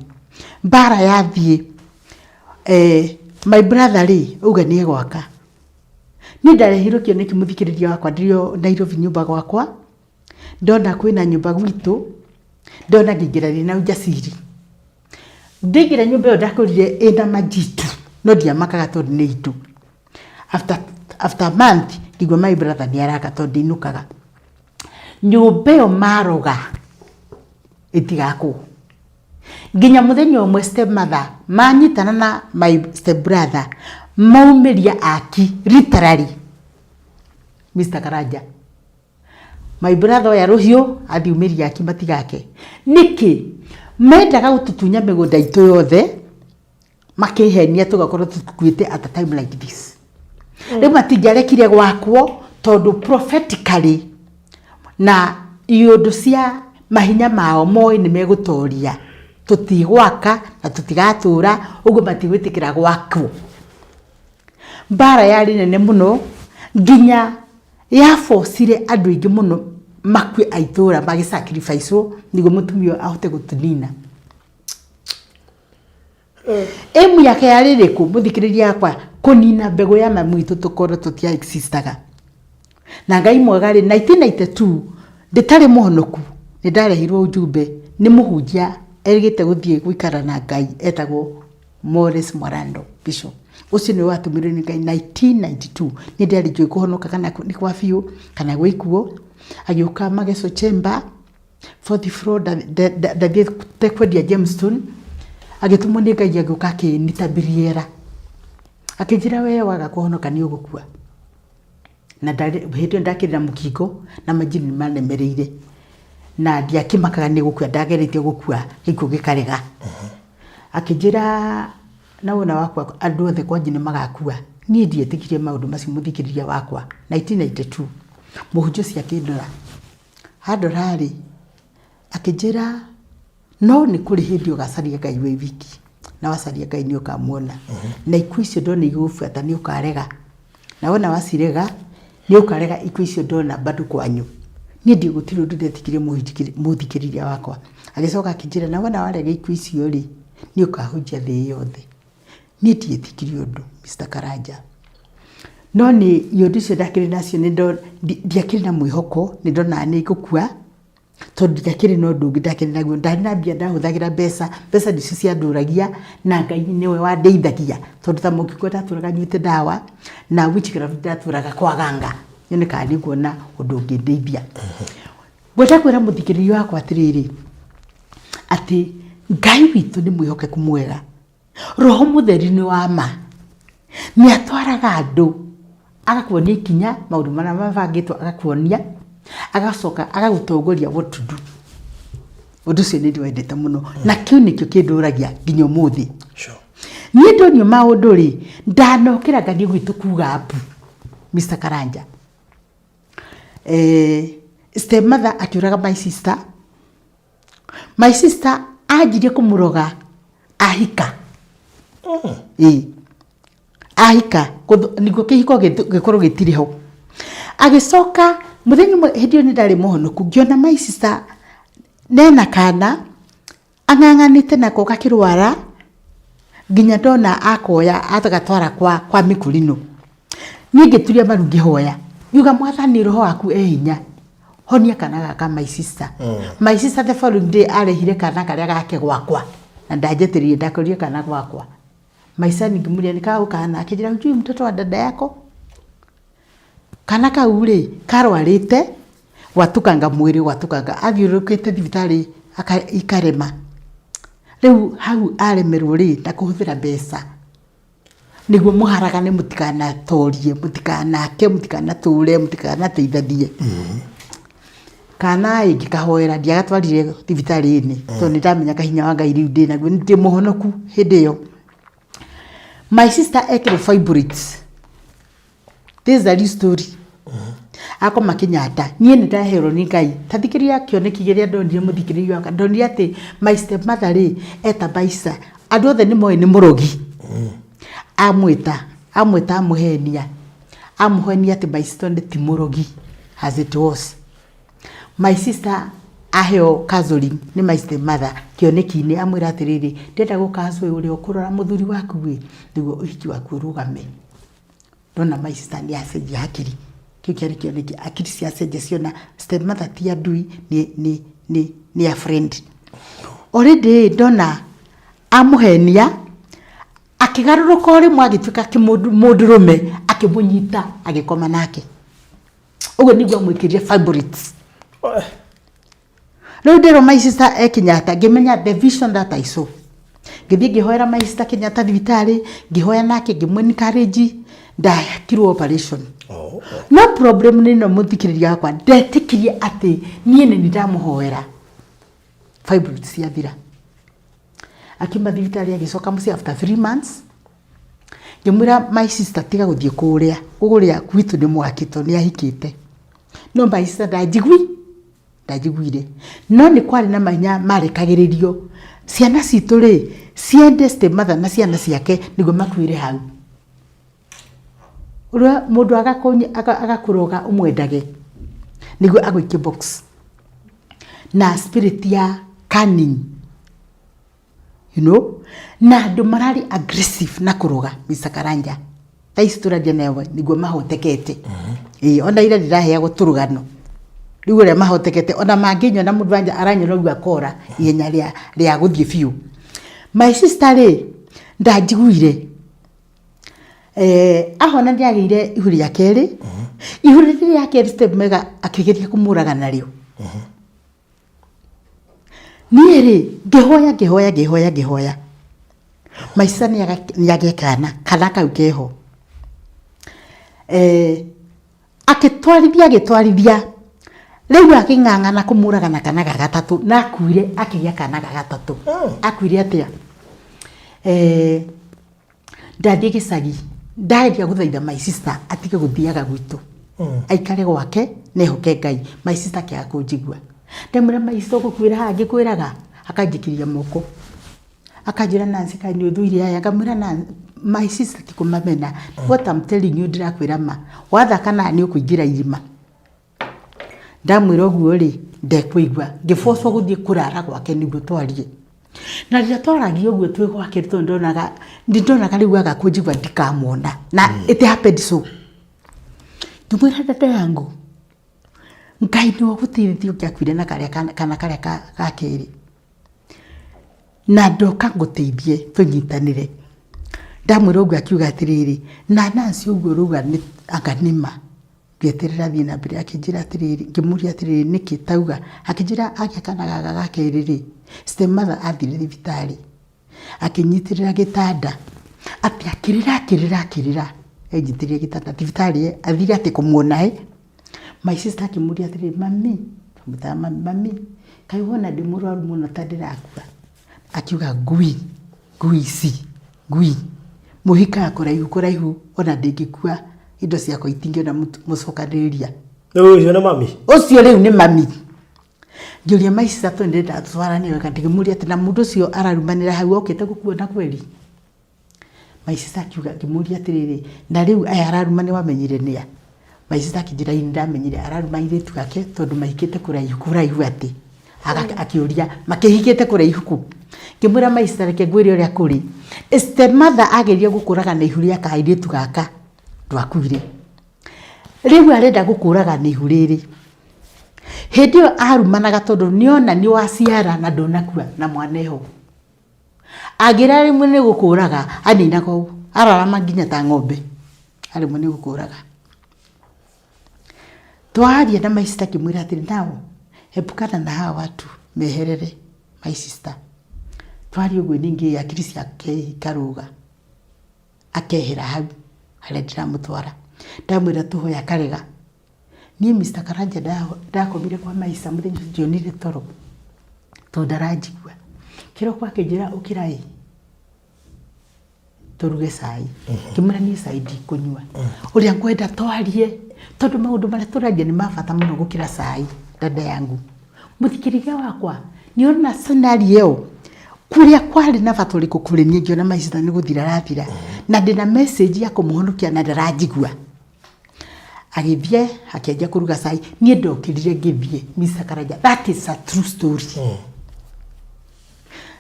Mbara yathiĩ, my brother rĩ, auga nĩ egwaka. Niĩ ndarehirwo kĩoneki mũthikĩrĩria wakwa ndĩ o Nairobi nyũmba gwakwa, ndona kwĩna nyũmba gwitũ, ndona ngĩingĩra ndĩna ujasiri. Ndaingĩra nyũmba ĩyo ndakorire ĩna majitu, no ndiamakaga tondũ nĩ itũ. After a month ngĩigua my brother nĩ araka tondũ ndainũkaga. Nyũmba ĩyo maroga ĩtigakwo. Nginya mũthenya ũmwe step mother manyitana na my step brother maumĩria aki literally Mr. Karanja. My brother oya rũhiũ athiĩ umĩria aki matigake. Nĩkĩ? Mendaga gũtũtunya mĩgũnda itũ yothe makĩhenia tũgakorwo tũkuĩte at a time like this. Rĩu matingĩarekire gwakwo tondũ prophetically na iũndũ cia mahinya mao moĩ nĩ megũtoria, tũtigwaka na tũtigatũra, ũguo matigwĩtĩkĩra gwakwo. Mbara yarĩ nene mũno nginya yabocire andũ aingĩ mũno makue a itũra magĩ sacrifice wo nĩguo mũtumia ũyũ ahote gũtũnina. Aim yake yarĩ ĩrĩkũ mũthikĩrĩria wakwa? Kũnina mbegũ ya mami witũ tũkorwo tũtia existaga. Na Ngai mwega rĩ, 1992 ndĩtarĩ mũhonoku nĩ ndarehirwo ujumbe nĩ mũhunjia erĩgĩte gũthiĩ gũikara na Ngai etagwo Morris Mwarando Bishop. Ũcio nĩwe watũmirwo nĩ Ngai 1992. Niĩ ndiarĩ njũĩ kũhonoka kana nĩ kwa biũ kana gwĩ kuo. Agĩũka Mageso Chamber fourth floor ndathiĩte kwendia gemstone, agĩtũmwo nĩ Ngai agĩũka akĩnitambiriera. Akĩnjĩra we waga kũhonoka nĩ ũgũkua. Na hĩndĩ ĩyo ndakĩrĩ na mũkingo na majini nĩ manemereire. Na ndiakĩmakaga nĩ gũkua, ndageretie gũkua gĩkuũ gĩkarega. Akĩnjĩra na wona wakua andũ othe kwanyu nĩ magakua. Niĩ ndietĩkirie maũndũ macio mũthikĩrĩria wakwa 1992. Mũhunjia ũcio akĩndora, andora rĩ, akĩnjĩra no nĩ kũrĩ hĩndĩ ũgacaria Ngai wĩ wiki, na wacaria Ngai nĩ ũkamuona. Na ikuũ icio ndona igũgũbuata nĩ ũkarega. Na wona wacirega, nĩ ũkarega ikuũ icio ndona bado kwanyu. Niĩ ndiĩ gũtirĩ ũndũ ndetikirie mũthikĩrĩria wakwa. Agĩcoka akĩnjĩra na wona warega ikuũ icio rĩ, nĩ ũkahunjia thĩ yothe. Niĩ ndietikirie ũndũ Mr. Karanja. No nĩ iũndũ icio ndakĩrĩ nacio ndiakĩrĩ na mwĩhoko, nĩ ndonaga nĩ ngũkua, tondũ ndiakĩrĩ na ũndũ ũngĩ ndakĩrĩ naguo. Ndarĩ na mbia ndahũthagĩra mbeca, mbeca nĩcio ciandũragia na Ngai nĩwe wandeithagia. Tondũ ta mũkingo ndatũraga nyuĩte ndawa na witchcraft ndatũraga kwa ganga nyone kana nĩ nguona ũndũ ũngĩndeithia. Ngwenda kwĩra mũthikĩrĩria wakwa atĩrĩrĩ, atĩ Ngai witũ nĩ mwĩhokeku mwega. Roho Mũtheru nĩ wa ma. Nĩ atwaraga andũ, agakuonia ikinya, maũndũ marĩa mabangĩtwo agakuonia, agacoka agagũtongoria what to do. Ũndũ ũcio nĩ ndĩwendete mũno. Na kĩu nĩkĩo kĩndũragia nginya ũmũthĩ. Niĩ ndonio maũndũ rĩ, ndanokĩra ngathiĩ gwitũ kuga mbu, Mr. Karanja. Step mother akĩũraga my sister. My sister anjirie kũmũroga ahika. Ĩĩ. Ahika nĩguo kĩhiko gĩkorwo gĩtirĩ ho. Agĩcoka mũthenya ũmwe hĩndĩ ĩyo nĩ ndarĩ mũhonoku ngĩona my sister nena kana ang'ang'anĩte nako gakĩrwara nginya ndona akoya agatwara kwa mĩkũrinũ. Niĩ ngĩturia maru ngĩhoya ngiuga mwathani roho waku e hinya honia kana gaka my sister. My sister the following day arehire kana karĩa gake gwakwa na ndanjetereire ndakorire kana gwakwa. Maica ningĩmũria nĩ kau kana, akĩnjĩra hujui mtoto wa dada yako. Kana kau rĩ karwarĩte gwatukanga mwĩrĩ gwatukanga, athiũrũrũkĩte thibitarĩ ikarema. Rĩu hau aremerwo rĩ na kũhũthĩra mbeca nĩguo mũharagane mũtikanatorie, mũtikanake, mũtikanatũre, mũtikanateithanie. Kana ĩ ngĩkahoera ndiagatwarire thibitarĩ-inĩ tondũ nĩ ndamenyaga hinya wa Ngai rĩu ndĩnaguo, ndĩ mũhonoku hĩndĩ ĩyo. My sister ekĩrwo fibroids. This is a real story. Akoma Kenyatta, niĩ nĩ ndaheirwo nĩ Ngai. Ta thikĩrĩria kĩoneki kĩrĩa ndonire mũthikĩrĩria wakwa. Ndonire atĩ my step mother rĩ, eta Baisa. Andũ othe nĩ moĩ nĩ mũrogi. Amwĩta, amwĩta amũhenia. Amũhenia atĩ my sister ti mũrogi as it was. My sister aheo counseling nĩ my step mother kĩoneki-inĩ amwĩra atĩrĩrĩ, ndĩrenda gũ counsel ũrĩa ũkũrora mũthuri waku ĩ, nĩguo ũhiki waku ũrũgame. Ndona my sister nĩ acenjia hakiri, kĩu kĩarĩ kĩoneki, hakiri ciacenjia ciona step mother ti adui nĩ a friend. Already ndona amũhenia, akĩgarũrũka o rĩmwe agĩtuĩka mũndũrũme, akĩmũnyita agĩkoma nake. Ũguo nĩguo amwĩkĩrire fibroids. Rĩu ndĩrwo my sister e Kenyatta, ngĩmenya the vision that I saw. Ngĩthiĩ ngĩhoera my sister Kenyatta thibitarĩ, ngĩhoya nake ngĩmũ encourage, ndekirwo operation. No problem nĩ ĩno mũthikĩrĩria wakwa, ndetĩkirie atĩ niĩ nĩ niĩ ndamũhoera fibroids ciathira. Akiuma thibitarĩ agĩcoka mũciĩ after 3 months, ngĩmwĩra my sister tiga gũthiĩ kũrĩa, kũrĩa gwitũ nĩ mwaki tondũ nĩ ahikĩte. No my sister ndanjiguire. No nĩ kwarĩ na mahinya marekagĩrĩrio ciana citũ rĩ, ciende step mother na ciana ciake nĩguo makuĩre hau. Ũrĩa mũndũ agakũroga ũmwendage nĩguo agũikie box. Na spirit ya cunning, na andũ mararĩ aggressive na kũroga Mr. Karanja. Thaa ici tũraria nawe nĩguo mahotekete. Ĩĩ ona ira ndĩraheagwo tũrũgano. Rĩu ũrĩa mahotekete ona mangĩnyona mũndũ anja aranyona ũguo akora ihenya rĩa gũthiĩ biũ. My sister rĩ, ndanjiguire. Ahona nĩ agĩire ihu rĩa kerĩ. Ihu rĩrĩ rĩa kerĩ step mega akĩgeria kũmũraga narĩo. Niĩ rĩ, ngĩhoya ngĩhoya ngĩhoya ngĩhoya. My sister nĩ agĩe kana, kana kau keho. Agĩtwarithia agĩtwarithia, rĩu akĩng'ang'ana kũmũraga na kana ga gatatũ, na akuire akĩgĩa kana ga gatatũ. Akuire atĩa? Ndathiĩ gĩcagi, ndageria gũthaitha my sister atige gũthiaga gwitũ. Aikare gwake na ehoke Ngai. My sister akĩaga kũnjigua. Ndamwĩra my sister ũgũkuĩra haha ngĩkwĩraga, akanjikĩria moko. Akanjĩra Nancy kaĩ nĩ ũthũire aya, ngamwĩra my sister ti kũmamena. What I'm telling you ndĩrakwĩra ma. Wathaka na nĩ ũkũingĩra irima. Ndamwĩra ũguo rĩ, ndekũigua. Ngĩbocwo gũthiĩ kũrara gwake nĩguo twarie. Na rĩrĩa twaragia ũguo twĩ gwake tondũ ndonaga, nĩ ndonaga rĩu aga kũnjigua ndikamuona. Na it happened so. Ngĩmwĩra dada yangu, Ngai nĩwe ũgũteithĩtie ũngĩakuire na karĩa kana karĩa ga kerĩ. Na ndoka ngũteithie tũnyitanĩre. Ndamwĩra ũguo akiuga atĩrĩrĩ, na Nancy ũguo ũrauga anga nĩ ma. Ngĩeterera athiĩ na mbere akĩnjĩra atĩrĩrĩ, ngĩmũria atĩrĩrĩ nĩkĩ tauga, akĩnjĩra agĩa kana gaka ga kerĩ rĩ, step mother athire thibitarĩ akĩnyitĩrĩra gĩtanda, atĩ akĩrĩra akĩrĩra akĩrĩra enyitĩrĩire gĩtanda thibitarĩ athire atĩ kũmuona ĩ, my sister akĩmũria atĩrĩrĩ, mami, twamwĩtaga mami, mami kaĩ wona ndĩ mũrwaru mũno ta ndĩrakua? Akiuga ngui, ngui ici, ngui, mũhikaga kũraihu kũraihu ona ndĩngĩkua indo ciakwa itingĩona mũcokanĩrĩria.
Rĩu ũcio nĩ mami?
Ũcio rĩu nĩ mami. Ngĩũria my sister tondũ ndĩrenda twaranie wega, ngĩmũria atĩ na mũndũ ũcio ararumanĩra hau okĩte gũkuona kweri? My sister akiuga, ngĩmũria atĩrĩrĩ, na rĩu aya araruma nĩ wamenyire nĩa? My sister akĩnjĩra ĩĩ nĩ ndamenyire araruma airĩtu ake tondũ mahikĩte kũraihu kũraihu atĩ. Akĩũria makĩhikĩte kũraihu kũ? Ngĩmwĩra my sister reke ngwĩre ũrĩa kũrĩ. Step mother ageria gũkũraga na ihu rĩa kairĩtu gaka ndwakuire. Rĩu arenda gũkũraga na ihu rĩrĩ. Hĩndĩ ĩyo arumanaga tondũ nĩona nĩ waciara na ndũnakua na mwana eho. Angĩra rĩmwe nĩ gũkũraga aninaga ũguo ararama nginya ta ng'ombe arĩmwe nĩ gũkũraga. Twaria na my sister ngĩmwĩra atĩrĩ nao epukana na hawa watu meherere my sister. Twaria ũguo ningĩ akiri ciake ikarũga akehera hau harĩa ndĩramũtwara. Ndamwĩra tũhoe akarega. Niĩ Mr Karanja ndakomire kwa my sister mũthenya ũcio ndionire toro tondũ ndaranjigua. Kĩroko akĩnjĩra ũkĩra ĩ tũruge cai. Ngĩmwĩra niĩ cai ndikũnyua. Ũrĩa ngwenda twarie tondũ maũndũ marĩa tũraria nĩ ma bata mũno gũkĩra cai dada yangu. Mũthikĩrĩria wakwa nĩ ũrona scenario ĩyo kũrĩa kwarĩ na bata ũrĩkũ kũrĩ niĩ ngĩona my sister nĩ gũthira arathira na ndĩna message ya kũmũhonokia na ndaranjigua. Agĩthiĩ akĩanjia kũruga cai niĩ ndokĩrire ngĩthiĩ Mr Karanja that is a true story.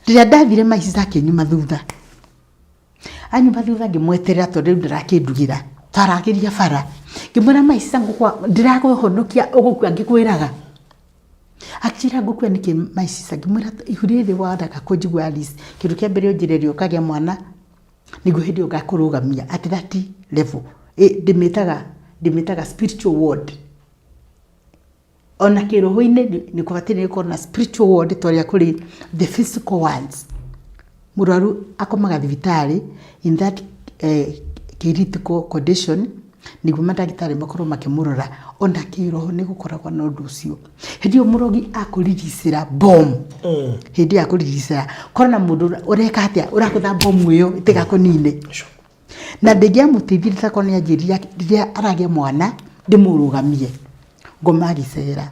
Rĩrĩa ndathire my sister akĩnyuma thutha anyuma thutha ngĩmweterera tondũ rĩu ndarakĩndugĩra twaragĩria bara ngĩmwĩra my sister ndĩrakũhonokia ũgũkua ngĩkwĩraga. Akĩnjĩra ngũkua nĩkĩ my sister ngĩmwĩra ihu rĩrĩ wanaga kũnjigua Alice kĩndũ kĩa mbere ũnjĩre rĩ ũkagĩa mwana nĩguo hĩndĩ ĩyo ngakũrũgamia at that level. Ndĩmĩtaga ndĩmĩtaga spiritual ward. Ona kĩroho-inĩ nĩ kũbataire gũkorwo na spiritual ward ta ũrĩa kũrĩ the physical ones. Mũrwaru akomaga thibitarĩ in that critical condition nĩguo mandagĩtarĩ makorwo makĩmũrora. Ona kĩroho nĩ gũkoragwo na ũndũ ũcio. Hĩndĩ ĩyo mũrogi akũriricĩra bomu, hĩndĩ ĩyo akũriricĩra, korwo na mũndũ ũreka atĩa, ũrakũtha bomu ĩyo ĩtigakũnine. Na ndĩngĩamũteithirie ta korwo nĩ anjĩrire rĩrĩa aragĩa mwana ndĩmũrũgamie ngoma agĩcera.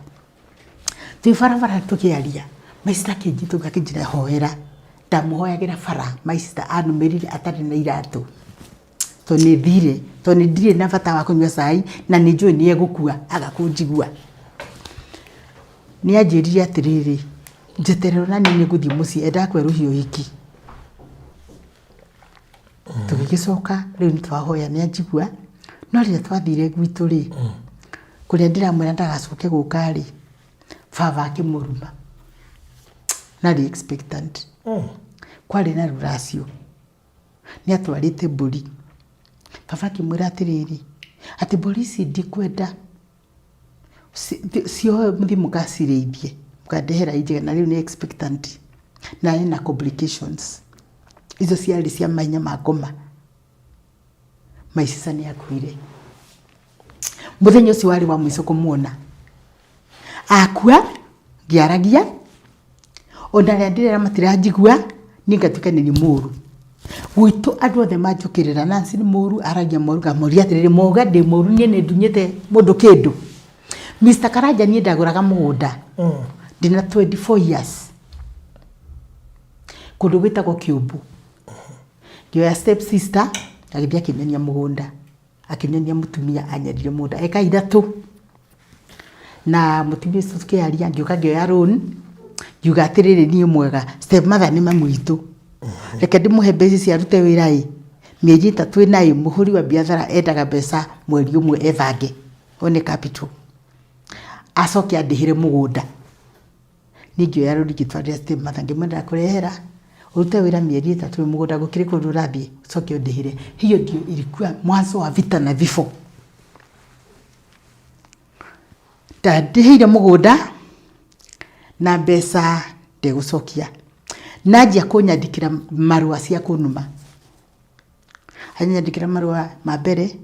Twĩ barabara tũkĩaria my sister akĩnjita ũguo akĩnjĩra hoera. Ndamũhoyagĩra bara my sister anũmĩrĩire atarĩ na iratũ. Tondũ nĩ thire, tondũ nĩ ndirĩ na bata wa kũnyua cai na nĩ njũĩ nĩ egũkua aga kũnjigua. Nĩ anjĩrire atĩrĩrĩ, njeterera ona niĩ nĩ ngũthiĩ mũciĩ endaga kwerũhia ũhiki. Tũgĩgĩcoka rĩu nĩ twahoya nĩ anjigua, no rĩrĩa twathire gwitũ rĩ, kũrĩa ndĩramwĩra ndagacoke gũka rĩ, baba akĩmũruma na arĩ expectant. Kwarĩ na rũracio, nĩ atwarĩte mbũri. Baba akĩmwĩra atĩrĩrĩ, atĩ mbũri ici ndikwenda cioe mũthiĩ mũgacirĩithie mũkandehera njega na rĩu nĩ expectant na ena complications. Icio ciarĩ cia mahinya ma ngoma. My sister nĩ akuire. Mũthenya ũcio warĩ wa mũico kũmuona. Akua ngĩaragia ona arĩa ndĩrera matiranjigua niĩ ngatuĩka nĩ niĩ mũru. Gwitũ andũ othe manjũkĩrĩra Nancy nĩ mũru aragia moru ngamoria atĩrĩrĩ mwauga ndĩ mũru niĩ nĩ ndunyĩte mũndũ kĩndũ. Mr Karanja niĩ ndagũraga mũgũnda ndĩna 24 years kũndũ gwĩtagwo Kĩũmbũ. Ngĩoya step sister agĩthiĩ akĩnyonia mũgũnda. Akĩnyonia mũtumia anyendire mũgũnda eka ithatũ na mũtumia ũcio tũkĩaria ngĩũka ngĩoya loan ngiuga atĩrĩrĩ niĩ mwega step mother nĩ mami witũ reke ndĩmũhe mbeca ici arute wĩra ĩ mĩeri ĩtatũ ĩna ĩ mũhũri wa biacara endaga mbeca mweri ũmwe ebange one capital acoke andĩhĩre mũgũnda. Niĩ ngĩoya rũri ngĩtwarĩra step mother ngĩmwĩra ndakũrehera ũrute wĩra mĩeri ĩtatũ mũgũnda gũkĩrĩ kũndũ ũrathiĩ ũcoke ũndĩhĩre. Hiyo ndio ilikuwa mwanzo wa vita na vifo. Ndandĩhĩire mũgũnda na mbeca ndegũcokia. Na anjia kũnyandĩkĩra marũa cia kũnuma. Anyandĩkĩra marũa ma mbere,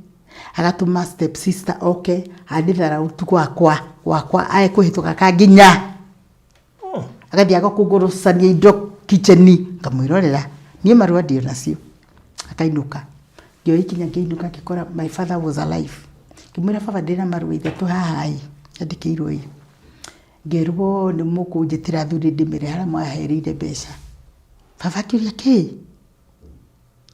agatũma step sister oke anĩtharaũ tu gwakwa, gwakwa ekũhĩtũka akanginya. Agathiĩ agakũngũrũcania indo kitchen ngamwĩrorera. Niĩ marũa ndĩ nacio. Akainũka. Ngĩoya ikinya ngĩinũka ngĩkora my father was alive. Ngĩmwĩra baba ndĩna marũa ithatũ haha ĩ, nyandĩkĩirwo ĩ. Ngerwo nĩ mũkũnjĩtĩra athuri ndĩmere harĩa mwahereire mbeca. Baba akĩũria kĩ?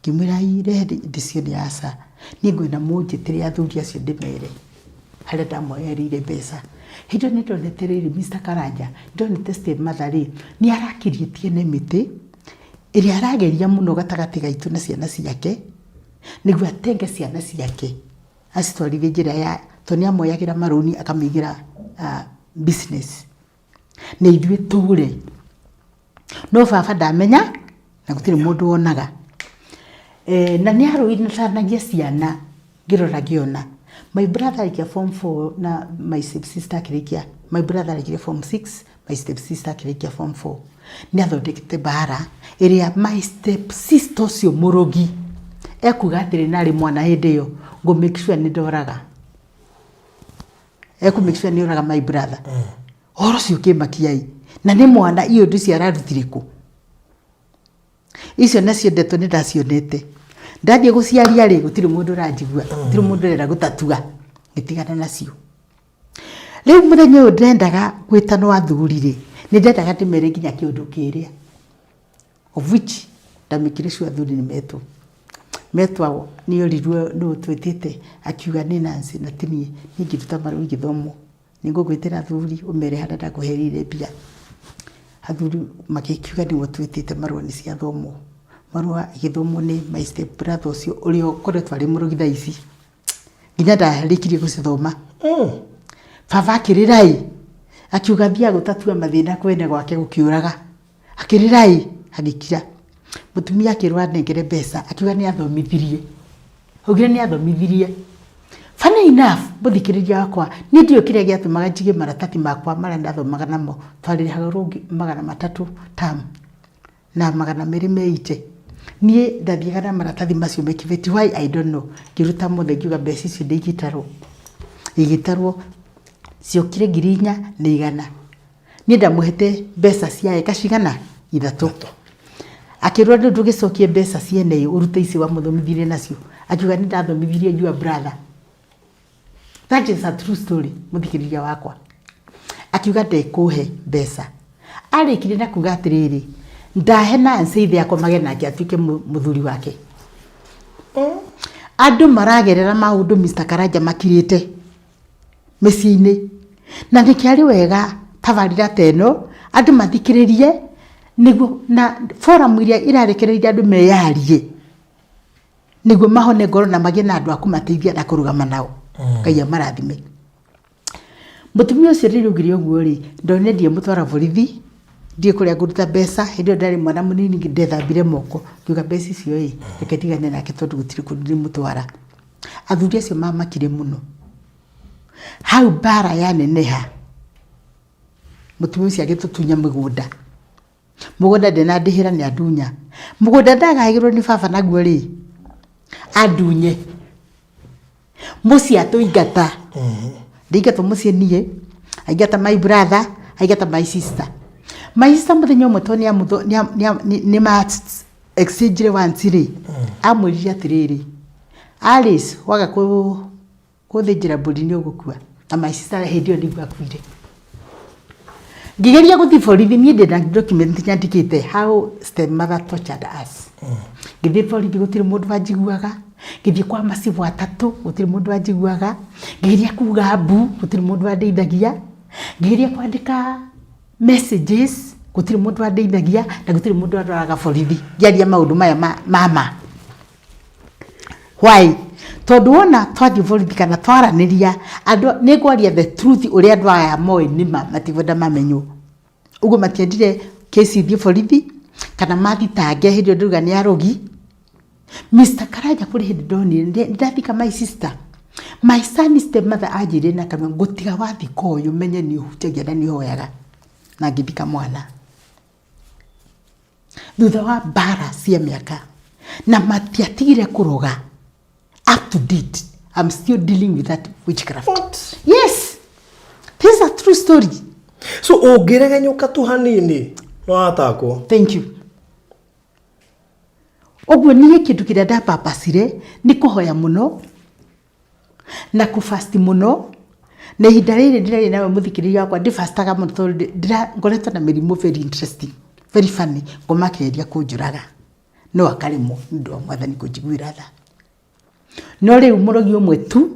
Ngĩmwĩra ii rehe ndĩcione aca, niĩ ngwenda mũnjĩtĩre athuri acio ndĩmere harĩa ndamoereire mbeca. Hĩndĩ ĩyo nĩ ndonete rĩrĩ Mister Karanja, ndonete step mother rĩ, nĩ ara create enmity ĩrĩa arageria mũno gatagatĩ gaitũ na ciana ciake, nĩguo atenge ciana ciake acitwarithie njĩra ya, tondũ nĩ amoyagĩra marũni akamĩigĩra business na ithuĩ tũre. No baba ndamenya. Na gũtirĩ mũndũ wonaga. Na nĩ arũithanagia ciana ngĩrora ngĩona. My brother arĩkia form 4 na my step sister akĩrĩkia, my brother arĩkirie form 6, my step sister akĩrĩkia form 4. Nĩ athondekete mbara ĩrĩa my step sister ũcio mũrogi ekuga atĩrĩ, na arĩ mwana hĩndĩ ĩyo, ngũ make sure nĩ ndoraga. Ekũ make sure nĩ oraga my brother. Ũhoro ũcio ũkĩmakia ĩ, na nĩ mwana iũndũ icio ararutire kũ? Icio nacio ndeto nĩ ndacionete. Ndathiĩ gũciaria rĩ, gũtirĩ mũndũ ũranjigua, gũtirĩ mũndũ ũrenda gũtatua, ngĩtigana nacio. Rĩu mũthenya ũyũ ndendaga gwĩtanwo athuri rĩ, nĩ ndendaga ndĩmere nginya kĩũndũ kĩrĩa, of which ndamĩkire sure athuri nĩ metwo. Metwo nĩ orirwo nũ ũtwĩtĩte, akiuga nĩ Nancy na ti niĩ, niĩ ngĩruta marũa igĩthomwo. Nĩ ngũgwĩtĩra athuri ũmere harĩa ndakũhereire mbia. Athuri magĩkiuga nĩwe ũtwĩtĩte marũa nĩ ciathomwo. Marũa igĩthomwo nĩ my step brother ũcio ũrĩa ũkoretwo arĩ mũrogi thaa ici. Nginya ndarĩkirie gũcithoma. Baba akĩrĩra ĩ, akiuga athiaga gũtatua mathĩna kwene gwake gũkĩũraga. Akĩrĩra ĩ, agĩkira. Mũtumia akĩrwo anengere mbeca, akiuga nĩ athomithirie. Augire nĩ athomithirie. Funny enough, mũthikĩrĩria wakwa, niĩ ndiũĩ kĩrĩa gĩatũmaga njige maratathi makwa marĩa ndathomaga namo, twarĩhagĩrwo 300 term na 200 meite. Niĩ ndathiaga na maratathi macio me kĩbeti, why I don't know. Ngĩruta mothe ngiuga mbeca icio ndingĩtarwo. Igĩtarwo, ciokire 4100. Niĩ ndamũhete mbeca cia eka cigana? Ithatũ. Akĩrwo rĩu ndũgĩcokie mbeca ciene ĩ, ũrute icio wamũthomithirie nacio. Akiuga nĩ ndathomithirie your brother. That is a true story, mũthikĩrĩria wakwa. Akiuga ndekũhe mbeca. Arĩkirie na kuga atĩrĩrĩ, ndahe Nancy ithe akomage nake atuĩke mũthuri wake. Andũ maragerera maũndũ Mr. Karanja makirĩte mĩciĩ-inĩ. Na nĩkĩo arĩ wega tabarĩra ta ĩno andũ mathikĩrĩrie nĩguo na forum iria irarekereria andũ meyarie nĩguo mahone ngoro na magĩe na andũ a kũmateithia na kũrũgama nao. Ngai amarathime. Mũtumia ũcio rĩrĩa augire ũguo rĩ, ndonire ndiemũtwara borithi, ndiũĩ kũrĩa ngũruta mbeca, hĩndĩ ĩyo ndarĩ mwana mũnini ndethambire moko, ngiuga mbeca icio ĩ, reke ndigane nake tondũ gũtirĩ kũndũ ndĩmũtwara. Athuri acio mamakire mũno. Hau mbara yaneneha, mũtumia ũcio agĩtũtunya mĩgũnda. Mũgũnda ndanandĩhĩra nĩ andunya. Mũgũnda ndagaĩrwo nĩ baba naguo rĩ, andunye. Mũciĩ atũingata. Ndaingatwo mũciĩ niĩ, aingata my brother, aingata my sister. My sister mũthenya ũmwe tondũ nĩ ma exchange once rĩ, amwĩrire atĩrĩrĩ, Alice waga kũthĩnjĩra mbũri nĩ ũgũkua. Na my sister hĩndĩ ĩyo nĩguo akuire. Ngĩgeria gũthiĩ borithi, niĩ ndĩna document nyandĩkĩte how step mother tortured us. Ngĩthiĩ borithi gũtirĩ mũndũ wanjiguaga, ngĩthiĩ kwa macibũ atatũ gũtirĩ mũndũ wanjiguaga, ngĩgeria kuga mbu gũtirĩ mũndũ wandeithagia, ngĩgeria kwandĩka messages gũtirĩ mũndũ wandeithagia na gũtirĩ mũndũ wandoraga borithi ngĩaria maũndũ maya ma ma. Why? Tondũ wona twathiĩ borithi kana twaranĩria andũ nĩ ngwaria the truth ũrĩa andũ aya moĩ nĩma matikwenda mamenywo. Ũguo matiendire kĩci ithiĩ borithi kana mathitange hĩndĩ ĩyo ndĩrauga nĩ arogi. Mr. Karanja kũrĩ hĩndĩ ndonire nĩ ndathika my sister. My son step mother anjĩrire na kanua ngũtiga wathika ũyũ menye nĩ ũhunjagia na nĩ ũhoyaga. Na ngĩthika mwana. Thutha wa mbara cia mĩaka na matiatigire kũroga up to date I'm still dealing with that witchcraft.
What?
Yes, this is a true story.
So ũngĩregenyũka tu hanini no atakwo.
Thank you. Ũguo niĩ kĩndũ kĩrĩa ndapapacire nĩ kũhoya mũno na kũ fast mũno na ihinda rĩrĩ ndĩraria nawe mũthikĩrĩria wakwa ndĩbastaga mũno tondũ ngoretwo na mĩrimũ very interesting, very funny, ngoma akĩgeria kũnjũraga no akaremwo nĩ ũndũ wa mwathani kũnjiguĩra tha. No rĩu mũrogi ũmwe tu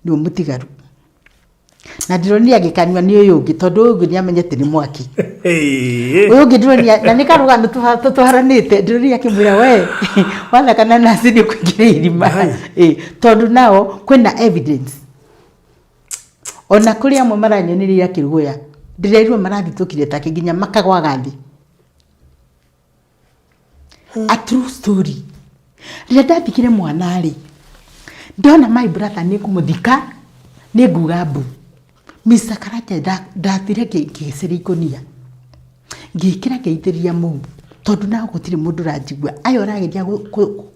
nĩwe mũtigaru na ndĩronire agĩkanyua nĩ ũyũ ũngĩ tondũ ũyũ ũngĩ nĩ amenyete nĩ mwaki. Ũyũ ũngĩ ndĩronire na nĩ karũgano tũtwaranĩte ndĩronire akĩmwĩra we wathaka na naci nĩ ũkũingĩra irima. Ĩ, tondũ nao kwĩna evidence ona kũrĩ amwe maranyonirie akĩrũya ndĩrerirwo marathitũkire take nginya makagwaga thĩ. A true story. Rĩrĩa ndathikire mwana rĩ, ndona my brother nĩ ngũmũthika, nĩ nguga mbu. Mr. Karanja ndathire ngĩcĩria ikũnia, ngĩkĩra ngĩitĩrĩria mũhu, tondũ nao gũtirĩ mũndũ ũranjigua. Aya ũrageria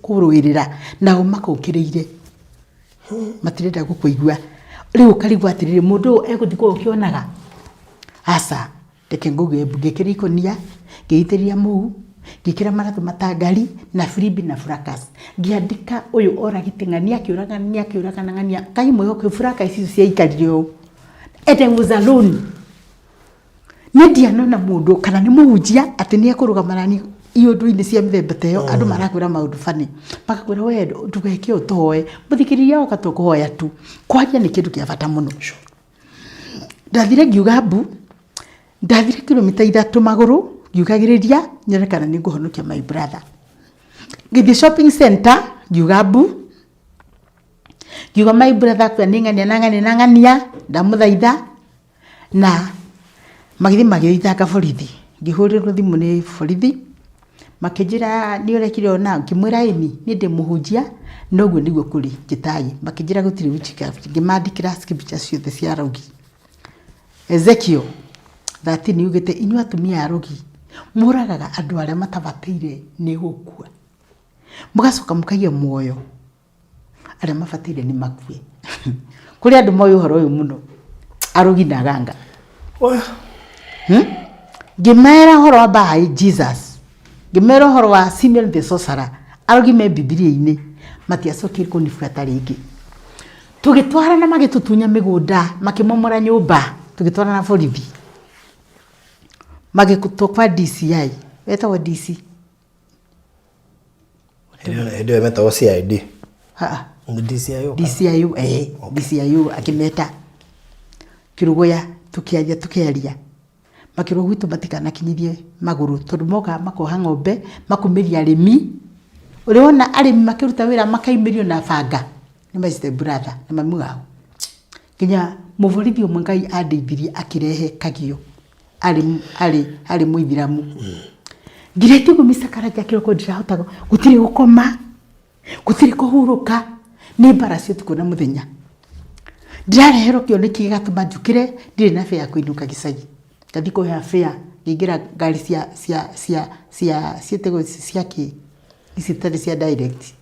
kũrũĩrĩra nao makũũkĩrĩire, matirenda gũkũigua. Rĩu ũkarigwo atĩrĩrĩ, mũndũ ũyũ egũthikwo ũkĩonaga? Aca. Reke ngũge mbu, ngĩkĩra ikũnia, ngĩitĩrĩria mũhu, ngĩkĩra maratũ matangari na firimbi na fracas. Ngĩandĩka ũyũ oragĩte ng'ania akĩũraga ng'ania akĩũraga ng'ania. Ngai mwĩhokeku fracas icio ciaikarire ũũ. And I was alone. Niĩ ndianona mũndũ kana nĩ mũhunjia atĩ nĩ ekũrũgama naniĩ iũndũ-inĩ cia mĩthemba ta ĩyo, andũ marakwĩra maũndũ funny. Magakwĩra we ndũgeke ũũ tũhoe. Mũthikĩrĩria oka tũkũhoya tu. Kwaria nĩ kĩndũ kĩa bata mũno. Ndathire ngiuga mbu, ndathire kilomita 3 magũrũ ngiugagĩrĩria nyone kana nĩ ngũhonokia my brother. Ngĩthiĩ shopping center ngiuga mbu, ngiuga my brother akua nĩ ng'ania na ng'ania na ng'ania, ndamũthaitha na magĩthiĩ magĩthitanga borithi. Ngĩhũrĩrwo thimũ nĩ borithi, makĩnjĩra nĩ ũrekire ũũ na ũũ, ngĩmwĩra ĩni, niĩ ndĩ mũhunjia na ũguo nĩguo kũrĩ, njĩtai. Makĩnjĩra gũtirĩ witchcraft, ngĩmandĩkĩra scripture ciothe cia arogi. Ezekiel 13 yugĩte inyuĩ atumia arogi, mũragaga andũ arĩa matabataire nĩ gũkua, mũgacoka mũkaiga muoyo arĩa mabataire nĩ makue. Kũrĩ andũ moĩ ũhoro ũyũ mũno, arogi na aganga. Ngĩmera ũhoro wa Bahai Jesus, ngĩmera ũhoro wa Simeon the Sorcerer, arogi me Bibilia-inĩ, matiacokire kũnibuata rĩngĩ. Tũgĩtwarana magĩtũtunya mĩgũnda, makĩmomora nyũmba, tũgĩtwarana borithi. Magĩtwo kwa DCI, wetagwo DC?
Hĩndĩ ĩyo metagwo CID.
Ha.
Nĩ DCIO kana?
DCIO, eh, DCIO akĩmeta kĩrũgũya, tũkĩaria tũkĩaria, makĩrwo gwitũ matikanakinyithie magũrũ tondũ mokaga makoha ng'ombe makumĩria arĩmi. Ũrĩ wona arĩmi makĩruta wĩra makaimĩrio na banga nĩ my step brother na mami wao. Nginya mũborithi ũmwe Ngai andeithirie akĩrehe kagio arĩ arĩ arĩ mũithiramu. Ngirĩte ũguo Mr. Karanja kĩroko ndirahota gũtirĩ gũkoma, gũtirĩ kũhurũka, nĩ mbara cia ũtukũ na mũthenya. Ndĩrareherwo kĩoneki gĩgatũma njũkĩre ndirĩ na fare ya kũinũka gĩcagi. Ngathiĩ kũhoya fare ngĩingĩra ngari cia cia cia cia ciĩtagwo cia kĩ? Ici itarĩ cia direct.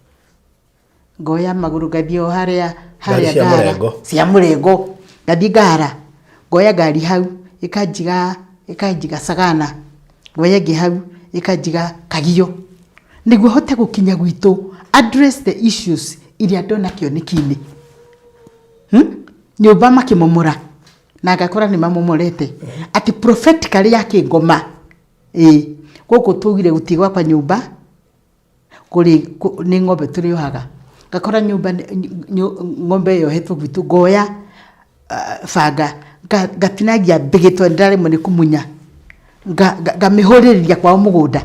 Ngoya magũrũ ngathiĩ o harĩa harĩa
cia
ngara
mũrengo.
Cia mũrengo. Ngathiĩ ngara, ngoya ngari hau ĩkanjiga ĩkanjiga Sagana, ngoya ĩngĩ hau ĩkanjiga Kagio, nĩguo hote gũkinya gwitũ address the issues iria ndona kĩoneki-inĩ. Nyũmba makĩmomora na ngakora nĩ mamomorete atĩ prophetically ya kĩngoma, ĩĩ gũkũ twaugire gũtirĩ gwakwa nyũmba. Kũrĩ nĩ ng'ombe tũrĩohaga, ngakora nyũmba ng'ombe yohetwo gwitũ ngoya banga ngatinangia mbĩgĩ tondũ nĩ ndĩraremwo nĩ kũmunya, ngamĩhũrĩrĩria kwao mũgũnda,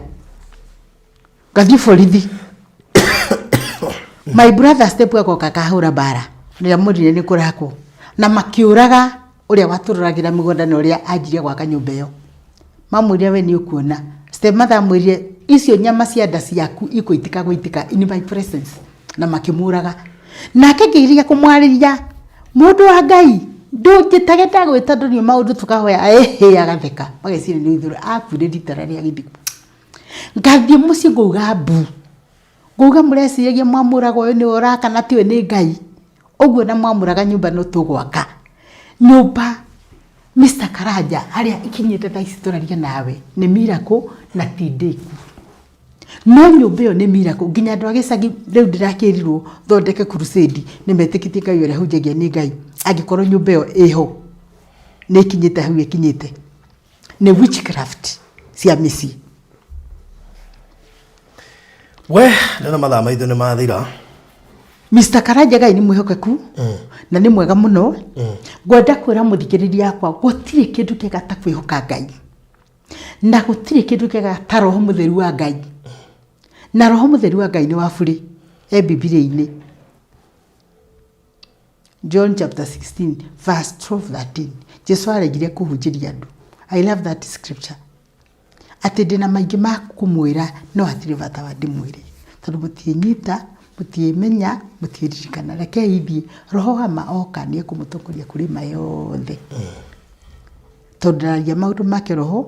ngathiĩ borithi. My brother step agoka akahũra mbara rĩrĩa monire nĩ kũrakwo na makĩũraga ũrĩa watũroragĩra mũgũnda na ũrĩa anjirie gwaka nyũmba ĩyo. Mamwĩrire we nĩ ũkuona. Step mother amwĩrire icio nyama cia nda ciaku ikũitĩka gũitĩka in my presence na makĩmũraga. Nake ngĩgeria kũmwarĩria, mũndũ wa Ngai ndũnjĩtage ndagwĩta ndonio maũndũ tũkahoya, ĩhĩ agatheka mageciria nĩ ithuĩ akuire rita rĩrĩa agĩthiĩ. Ngathiĩ mũciĩ ngauga mbu. Ngauga mũreciragia mwamũraga ũyũ nĩwe ũraka na tiwe nĩ Ngai. Ũguo na mwamũraga nyũmba no tũgwaka. Nyũmba Mister Karanja harĩa ikinyĩte thaa ici tũraria nawe nĩ miracle na ti ndĩku. No nyũmba ĩyo nĩ miracle nginya andũ a gĩcagi rĩu ndĩrakĩrirwo thondeke crusade nĩ metĩkĩtie Ngai ũrĩa hunjagia nĩ Ngai angĩkorwo nyũmba ĩyo ĩho nĩ ĩkinyĩte hau ĩkinyĩte. Nĩ witchcraft cia mĩciĩ.
We, ndĩrona mathaa maitũ nĩ mathira.
Mr. Karanja Ngai nĩ mwĩhokeku na nĩ mwega mũno. Ngwenda kwĩra mũthikĩrĩria akwa gũtirĩ kĩndũ kĩega ta kwĩhoka Ngai na gũtirĩ kĩndũ kĩega ta roho mũtheru wa Ngai, na roho mũtheru wa Ngai nĩ wa burĩ e Bibilia-inĩ. John chapter 16 verse 12 13 Jesu aregire kũhunjĩria andũ. I love that scripture. Atĩ ndĩna maingĩ ma kũmwĩra no hatirĩ bata wa ndĩmwĩre tondũ mũtiĩnyita, mũtiĩmenya, mũtiĩririkana. Rekei thiĩ, roho wa ma oka nĩ ekũmũtongoria kũrĩ ma yothe. Tondũ ndaragia maũndũ ma kĩroho,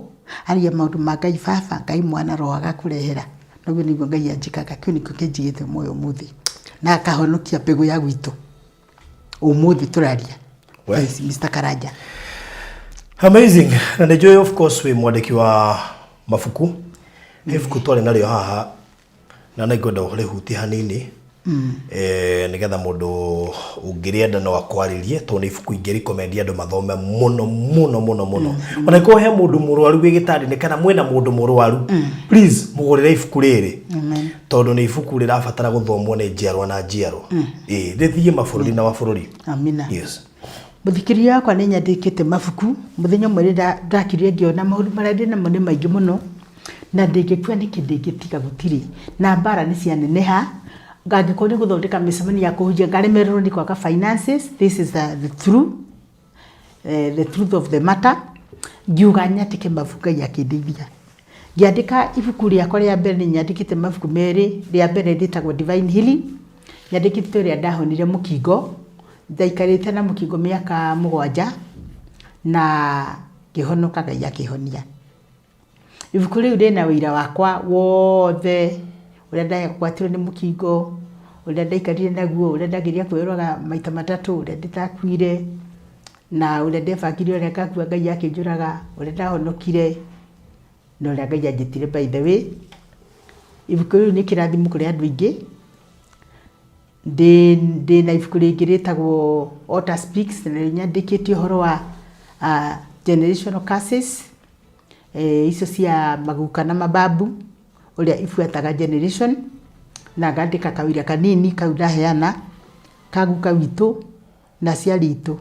aragia maũndũ ma Ngai Baba, Ngai Mwana, Roho agakũrehera. Na ũguo nĩguo Ngai anjĩkaga, kĩu nĩkĩo kĩnjigĩte muoyo ũmũthĩ na akahonokia mbegũ ya gwitũ. Ũmũthĩ tũraria.
We.
Yes, Mr. Karanja.
Amazing. Na nĩ njũĩ of course wĩ mwandĩki wa mabuku. He ibuku twarĩ narĩo haha na nĩ ngwenda ũrĩhutie hanini. Eh, nĩgetha mũndũ ũngĩrĩenda no akwarĩrie tondũ nĩ ibuku ingĩ recommend andũ mathome mũno mũno mũno mũno. Ona ĩkorwo he mũndũ mũrwaru wĩ gĩtanda-inĩ kana mwĩna mũndũ mũrwaru, please mũgũrĩre ibuku rĩrĩ.
Amen.
Tondũ nĩ ibuku rĩrabatara gũthomwo nĩ njiarwa na njiarwa. Ĩĩ, rĩthiĩ mabũrũri na mabũrũri.
Amina.
Yes.
Mũthikĩrĩria wakwa nĩ nyandĩkĩte mabuku, mũthenya ũmwe nĩ ndakirire ngĩona maũndũ marĩa ndĩ namo nĩ maingĩ mũno, na ndingĩkua nĩkĩ ndingĩtiga gũtirĩ, na mbara nĩ cianeneha, angĩkorwo nĩ gũthondeka mĩcemanio ya kũhunjia ngaremererwo nĩ kwaga finances, this is the true, the truth of the matter, ngiuga nyandĩke mabuku Ngai akĩndeithia. Ngĩandĩka ibuku rĩakwa rĩa mbere nĩ nyandĩkĩte mabuku merĩ, rĩa mbere rĩtagwo Divine Healing, nyandĩkĩte ũrĩa ndahonire mũkingo, ndaikarĩte na mũkingo mĩaka 7 na ngĩhonoka Ngai akĩhonia. Ibuku rĩu rĩna ũira wakwa wothe, ũrĩa ndagwatirwo nĩ mũkingo, ũrĩa ndaikarire naguo, ũrĩa ndageria kwĩyũraga maita 3, ũrĩa ndĩtakuire, na ũrĩa ndebangire ũrĩa ngakua Ngai akĩnjũraga, ũrĩa ndahonokire, na ũrĩa Ngai anjĩtire by the way. Ibuku rĩu nĩ kĩrathimo kũrĩ andũ aingĩ. Ndĩ na ibuku rĩngĩ rĩtagwo Altar Speaks, na nĩ nyandĩkĩte ũhoro wa generational curses, icio cia maguka na mababu, ũrĩa ibuataga generation, na ngandĩka kawĩra kanini kau ndaheana, ka guka witũ na aciari aitũ.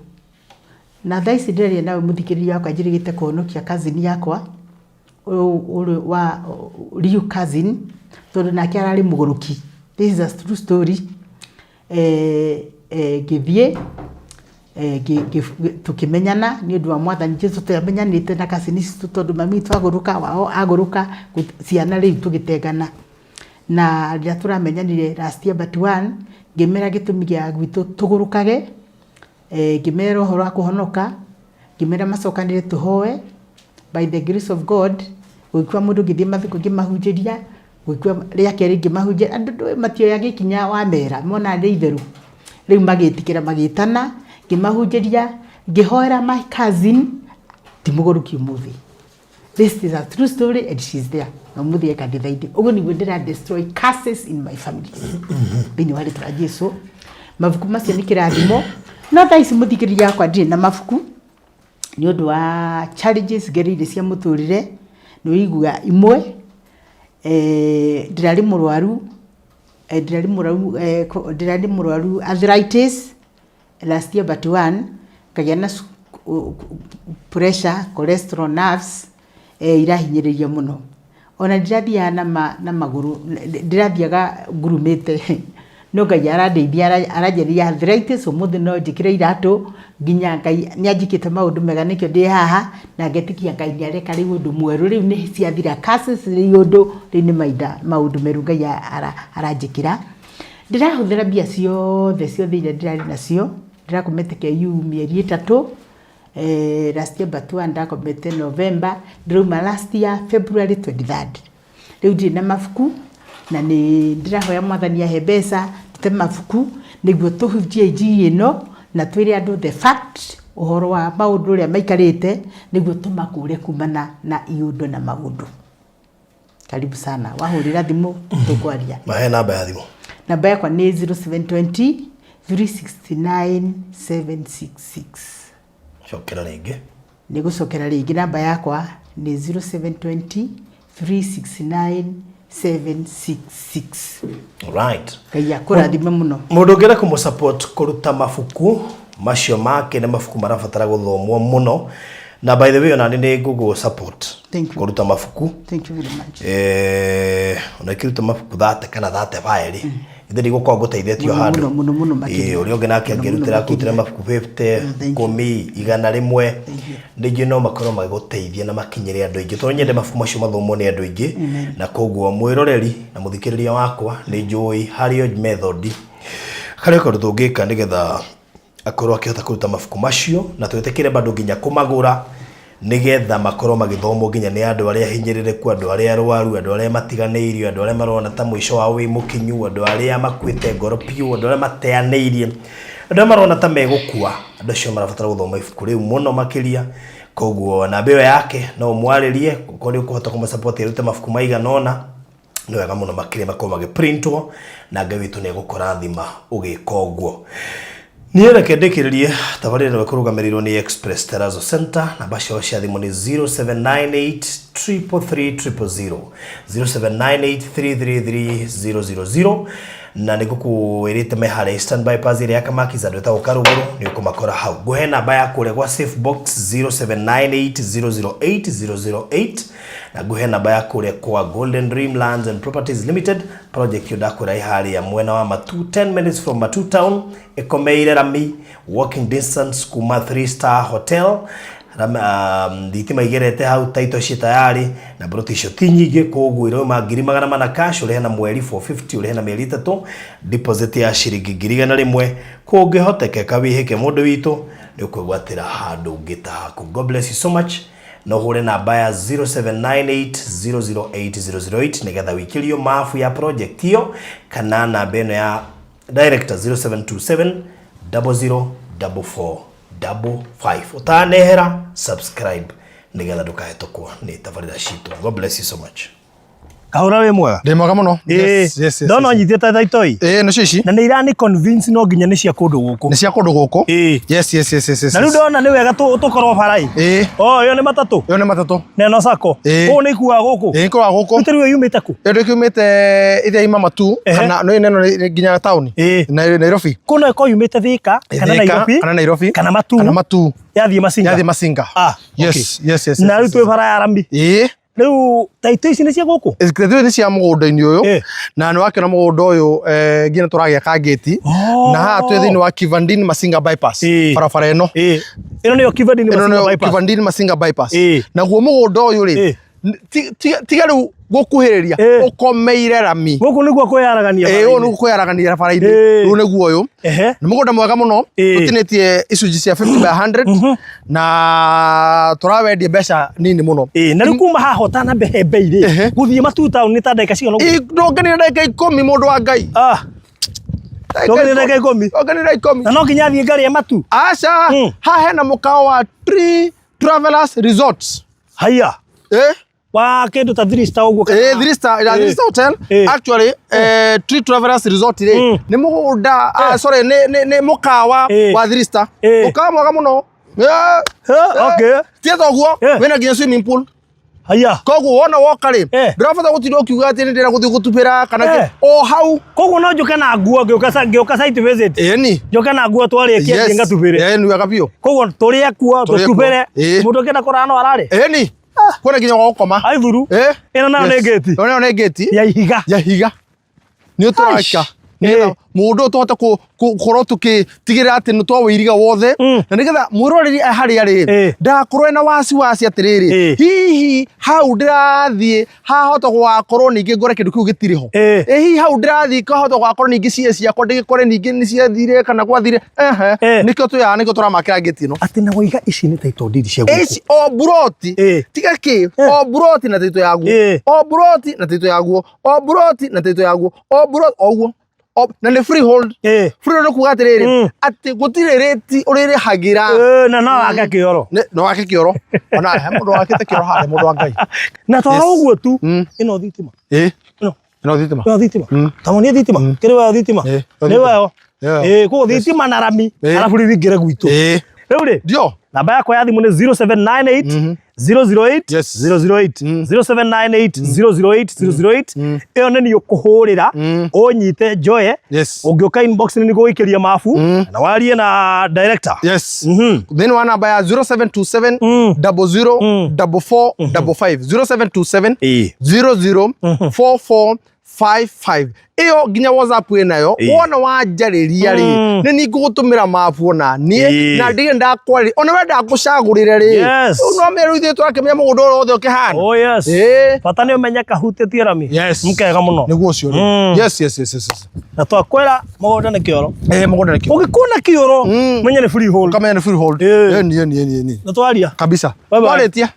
Na thaa ici ndĩraria nawe mũthikĩrĩria wakwa njĩrĩgĩte kũhonokia cousin yakwa, wa real cousin, tondũ nake ararĩ mũgũrũki. This is a true story. Ngĩthiĩ tũkĩmenyana nĩ ũndũ wa Mwathani Jesũ, tũtiamenyanĩte na cousin citũ tondũ mami witũ agũrũka, wao agũrũka, ciana rĩu tũgĩtengana. Na rĩrĩa tũramenyanire last year but one, ngĩmera gĩtũmi gĩa gwitũ tũgũrũkage, ngĩmera ũhoro wa kũhonoka, ngĩmera macokanĩre tũhoe, by the grace of God, gũgĩkua mũndũ ngĩthiĩ mathiko ngĩmahunjĩria, gũgĩkua rĩa kerĩ ngĩmahunjĩria, andũ ndũĩ matioyaga ikinya wamera, monaga nĩ itherũ. Rĩu magĩtĩkĩra magĩtana, ngĩmahunjĩria, ngĩhoera my cousin, ti mũgũrũki ũmũthĩ. This is a true story and she's there. Na ũmũthĩ e kanitha-inĩ. Ũguo nĩguo ndĩra destroy curses in my family. Thĩinĩ wa rĩtwa rĩa Jesu. Mabuku macio nĩ kĩrathimo. No thaa ici mũthikĩrĩria wakwa ndirĩ na mabuku nĩ ũndũ wa challenges ngereire cia mũtũrĩre. Nĩ ũigua imwe, ndĩrarĩ mũrwaru, ndĩrarĩ mũrwaru, ndĩrarĩ mũrwaru arthritis last year but one, ngagĩa na pressure, cholesterol, nerves, irahinyĩrĩria mũno. Ona ndirathiaga na magũrũ, ndĩrathiaga ngurumĩte, no Ngai arandeithia aranjehereria arthritis, ũmũthĩ no njĩkĩre iratũ, nginya Ngai nĩ anjĩkĩte maũndũ mega nĩkĩo ndĩ haha, na ngetĩkia Ngai nĩ areka rĩu ũndũ mwerũ, rĩu nĩ ciathira curses rĩu ũndũ, rĩu nĩ mahinda maũndũ merũ Ngai aranjĩkĩra. Ndĩrahũthĩra mbia ciothe ciothe iria ndĩrarĩ nacio, ndĩrakomete KU mĩeri 3, last year but one ndakomete November, ndĩrauma last year February 23rd. Rĩu ndirĩ na mabuku, na nĩ ndĩrahoya Mwathani ahe mbeca, ndute mabuku, nĩguo tũhunjie injiri ĩno, na twĩre andũ the fact, ũhoro wa maũndũ ũrĩa maikarĩte, nĩguo tũmakũre kumana na iũndũ na maũndũ. Karibu sana. Wahũrĩra thimũ tũkwaria.
Mahe namba ya thimũ.
Namba yakwa nĩ 0720 369 766.
Cokera rĩngĩ.
Nĩ gũcokera rĩngĩ namba yakwa nĩ 0720 369 766.
Right.
Ngai akũrathime mũno.
Mũndũ ũngĩenda kũmũ support kũruta mabuku macio make nĩ mabuku marabatara gũthomwo mũno, na by the way ona nĩ nĩ ngũgũ support
Thank you.
kũruta mabuku.
Thank you very much.
Ona ikĩruta mabuku 30 kana 35 rĩ, Ithe ndigũkorwo ngũteithĩtie o
Mũno,
handũ.
mũno, mũno, mũno makĩria.
Ĩĩ, ũrĩa ũngĩ nake
Mũno, mũno
angĩrutĩra akũrutĩre
makĩria.
mabuku 50,
Thank you.
10, 100.
Thank you.
Nĩ njũĩ no makorwo magĩgũteithia na makinyĩre andũ aingĩ, tondũ nyende mabuku macio mathomwo nĩ andũ aingĩ. Na koguo mwĩroreri na mũthikĩrĩria wakwa, nĩ njũĩ harĩ o method, harĩ o kaũndũ tũngĩka nĩgetha akorwo akĩhota kũruta mabuku macio, na twĩtĩkĩre bado nginya kũmagũra nĩgetha makorwo magĩthomwo nginya nĩ andũ arĩa ahinyĩrĩrĩku, andũ arĩa arwaru, andũ arĩa matiganĩirio, andũ arĩa marona ta mũico wao wĩ mũkinyu, andũ arĩa makuĩte ngoro piũ, andũ arĩa mateanĩirie, andũ arĩa marona ta megũkua. Andũ acio marabatara gũthoma ibuku rĩu mũno makĩria. Koguo namba ĩyo yake no ũmwarĩrie, okorwo nĩ ũkũhota kũmũsupport arute mabuku maigana ũna, nĩ wega mũno makĩria makorwo magĩprintwo, na Ngai witũ nĩ egũkũrathima ũgĩka ũguo. Niĩ reke ndĩkĩrĩrie tabarĩra ĩno ĩkũrũgamĩrĩirwo nĩ Express Terrazzo Center. Namba ciao cia thimũ nĩ 0798 333 000, 0798 333 000, na nĩ ngũkwĩrĩte me harĩa Eastern Bypass ĩrĩa ya Kamakis, andũ etagwo Karũgũrũ, nĩ ũkũmakora hau. Ngũhe namba ya kũrĩa gwa Safe Box 0798 008 008, na ngũhe namba ya kũrĩa kwa Golden Dream Lands and Properties Limited. Project ĩyo ndakwĩra ĩ harĩa mwena wa Matu, 10 minutes from Matu town, ĩkomeire rami, walking distance kuma 3 star hotel. Thitima igerete hau, taito ciĩ tayari, na mburoti icio ti nyingĩ, koguo irauma 400,000 cash, ũrĩhe na mweri 450, ũrĩhe na mĩeri 3, deposit ya ciringi 100,000. Kũngĩhotekeka wĩhĩke mũndũ witũ, nĩ ũkwĩgwatĩra handũ ũngĩ ta haku. God bless you so much. No hũre namba ya 0798 008 008 nĩgetha wĩikĩrio mabu ya project ĩyo, kana namba ĩno ya director 0727 00 44 55. Ũtanehera, subscribe nĩgetha ndũkahetũkwo nĩ tabarĩra citũ. God bless you so much. Kahũra, wĩ mwega?
Ndĩ mwega mũno. Yes.
Ndona ũnyitĩte taitoi.
Ĩĩ, nĩcio ici.
Na nĩ irani convince no nginya nĩ cia kũndũ gũkũ.
Nĩ cia kũndũ gũkũ.
Ĩĩ.
Yes.
Na rĩu ndona nĩ wega tũkorwo barai.
Ĩĩ.
O ĩyo nĩ matatũ.
Ĩyo nĩ matatũ.
Na ĩno sako.
Ĩĩ.
Kũũ nĩ ikuaga gũkũ?
Ĩĩ, ĩkoragwo gũkũ.
Rĩu ĩyo yumĩte kũ?
Ĩyo ndĩkiumĩte ĩrĩa ima Matu
Ehe.
kana no ĩno nĩ nginya taũni.
Ĩĩ.
Na Nairobi.
Kũu no ĩkorwo yumĩte Thika kana
Thika,
Nairobi
kana Nairobi
kana Matu.
Kana Matu.
Yathiĩ Masinga.
Yathiĩ Masinga.
Ah,
Yes,
okay.
yes.
Na rĩu twĩ bara ya rami.
Ĩĩ.
Rĩu taito ici nĩ cia gũkũ?
Taito nĩ cia mũgũnda-inĩ ũyũ.
Ĩĩ.
Na nĩ wakĩona mũgũnda ũyũ, nginya tũragĩaka ngĩti.
Oh.
Na haha twĩ thĩinĩ wa Kivandini Masinga Bypass.
Ĩĩ.
Barabara ĩno.
Ĩĩ. Ĩno nĩyo Kivandini
Ĩno
Masinga
nĩyo
Bypass.
Kivandini Masinga Bypass.
Ĩĩ.
Naguo mũgũnda ũyũ rĩ,
Ĩĩ.
tiga rĩu gũkuhĩrĩria,
Ĩĩ.
ũkomeire rami.
Gũkũ nĩguo kwĩyaragania
Ĩĩ, ũyũ
bara-inĩ.
nĩguo kwĩyaragania barabara-inĩ.
Ĩĩ.
Rĩu nĩguo ũyũ.
Ehe.
Nĩ mũgũnda mwega mũno.
Ĩĩ.
Tũtinĩtie icunjĩ cia 50 by 100 na tũrawendia mbeca nini mũno.
Ĩĩ, na rĩu kuma haha ũtanambe mbei rĩ,
Ehe.
gũthiĩ Matu town nĩ ta ndagĩka cigana ũguo?
Ĩ, ndũnganire ndagĩka 10, mũndũ wa Ngai.
Ah, ndũnganire ndagĩka 10?
Ndũnganire ndagĩka 10.
Na no nginya athiĩ ngari ya Matu?
Aca. Haha hena mũkawa wa Tree Travelers Resort.
Haiya.
Eh?
Wa kĩndũ ta 3 star ũguo kana?
Eh, three star, yeah, three star hotel.
Eh.
Actually, Tree Travelers Resort rĩ, nĩ mũgũnda, ah, sorry, nĩ mũkawa wa three star. Mũkawa mwega mũno. Eh,
Eh, okay.
Tiga toguo, wĩna nginya swimming pool.
Haiya.
Koguo wona woka rĩ, ndũrabatara gũtinda ũkiuga atĩ nĩ ndĩrenda gũthiĩ gũtubĩra kana kĩ. O hau.
Koguo no njũke na nguo ngĩũka site visit.
Ĩni.
Njũke na nguo twarĩkia
Yes.
thiĩ ngatubĩre.
Ĩni wega biũ.
Koguo tũrĩe kuo,
Tũrĩe kuo.
tũtubĩre.
Ĩĩ.
Mũndũ ũngĩenda kũrara no arare.
Ĩni. Kwĩna nginya gwa gũkoma.
Aithuru.
Ĩ.
Ĩno nayo nĩ
Yes.
ngĩti.
Ĩno nayo nĩ ngĩti.
Ya ihiga.
Ya ihiga. Nĩ ũtũraka.
Aish.
Nĩgetha
Ĩĩ.
mũgũnda ũyũ tũhote gũkorwo tũgĩtigĩrĩra atĩ nĩ twawĩiriga wothe, na nĩgetha mwĩroreri e harĩa rĩ,
Ĩĩ.
ndagakorwo ena wasiwasi atĩrĩrĩ,
Ĩĩ.
hihi hau ndĩrathiĩ hahota gũgakorwo ningĩ ngore kĩndũ kĩu gĩtirĩ ho.
Ĩĩ.
Ĩ hihi hau ndĩrathiĩ kahota gũgakorwo ningĩ cie ciakwa ndĩgĩkore ningĩ nĩ ciathire kana gwathire. Ehe.
Ĩĩ.
Nĩkĩo twĩ haha, nĩkĩo tũramakĩra ngĩti ĩno.
Atĩ na waiga ici nĩ title deed cia gũkũ.
Ici o buroti.
Ĩĩ.
Tiga kĩ,
Ĩĩ.
o buroti na title yaguo.
Ĩĩ.
O buroti na title yaguo. O buroti na title yaguo. O buroti o ũguo. Na nĩ freehold.
Ĩĩ.
Freehold nĩ kuga atĩrĩrĩ, atĩ gũtirĩ rĩti ũrĩrĩhagĩra.
Ĩĩ, na no wake kĩoro.
No wake kĩoro. Ona he mũndũ wakĩte kĩoro harĩa, mũndũ wa Ngai.
Na to
Yes.
ũguo tu, ĩno thitima.
Ĩĩ.
Ĩno.
Ĩno thitima.
Ĩno thitima. Ta wonie thitima. Kĩrĩ wayo thitima.
Ĩĩ, ĩno
Nĩ
thitima.
wayo.
Ĩyo.
Ĩĩ, koguo thitima na rami,
Ĩĩ.
arabu rĩu ingĩre gwitũ.
Ĩĩ.
Rĩu rĩ,
Ndio.
namba yakwa ya thimũ nĩ 0798 008
Yes.
008, 0798 008 008. Ĩyo nĩ niĩ ũkũhũrĩra ũnyite njoye.
Yes.
Ũngĩũka inbox nĩ nĩgũgũikĩria mabu na warie na director.
Yes. Thĩinĩ wa namba ya 0727 00 44 55, 0727
Ĩĩ.
00 44. 55 ĩyo nginya WhatsApp ĩnayo. Wona wanjarĩria rĩ, nĩ ni ngũgũtũmĩra mapu ona niĩ na ndige ndakwarĩria ona wenda ngũcagũrĩre rĩ. Rĩu no mĩrũ ithuĩ tũrakĩmenya mũgũnda ũrĩa wothe ũkĩhana.
Oh yes. Bata nĩ ũmenye kahutĩtie rami. Mkega mũno.
Nĩguo ũcio rĩ. Yes.
Na twakwĩra mũgũnda nĩ kĩoro.
Eh, mũgũnda nĩ kĩoro.
Ũgĩkuona kĩoro, menye nĩ freehold.
Ũkamenya nĩ freehold. Ĩni ĩni ĩni ĩni.
Na twaria.
Kabisa.
Bye bye.
Warĩtia.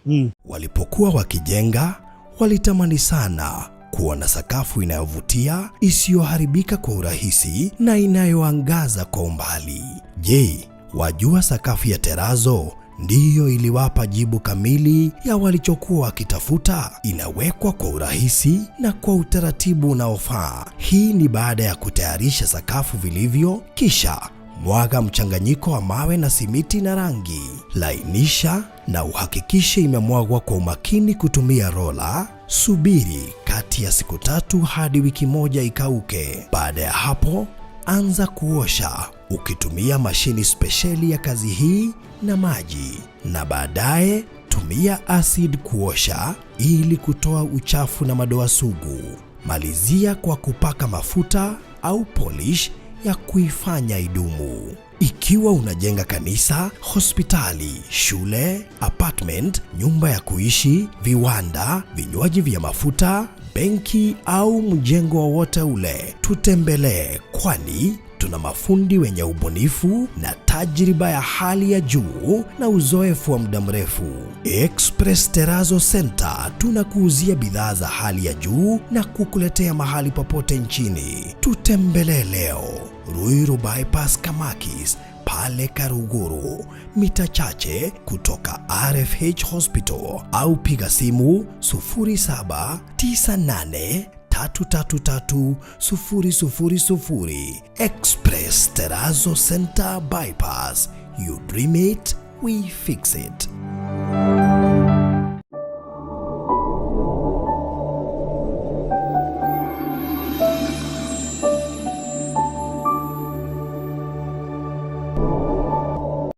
Walipokuwa wakijenga, walitamani sana kuwa na sakafu inayovutia, isiyoharibika kwa urahisi na inayoangaza kwa umbali. Je, wajua sakafu ya terazo ndiyo iliwapa jibu kamili ya walichokuwa wakitafuta? Inawekwa kwa urahisi na kwa utaratibu unaofaa. Hii ni baada ya kutayarisha sakafu vilivyo, kisha mwaga mchanganyiko wa mawe na simiti na rangi. Lainisha na uhakikishe imemwagwa kwa umakini kutumia rola. Subiri kati ya siku 3 hadi wiki 1 ikauke. Baada ya hapo, anza kuosha ukitumia mashini spesheli ya kazi hii na maji, na baadaye tumia acid kuosha ili kutoa uchafu na madoa sugu. Malizia kwa kupaka mafuta au polish ya kuifanya idumu. Ikiwa unajenga kanisa, hospitali, shule, apartment, nyumba ya kuishi, viwanda, vinywaji vya mafuta, benki au mjengo wowote ule, tutembelee, kwani tuna mafundi wenye ubunifu na tajriba ya hali ya juu na uzoefu wa muda mrefu. Express Terrazzo Center tunakuuzia bidhaa za hali ya juu na kukuletea mahali popote nchini. Tutembelee leo Ruiru Bypass Kamakis pale Karuguru, mita chache kutoka RFH Hospital, au piga simu 0798 333 000. Express Terrazzo Center Bypass. You dream it, we fix it.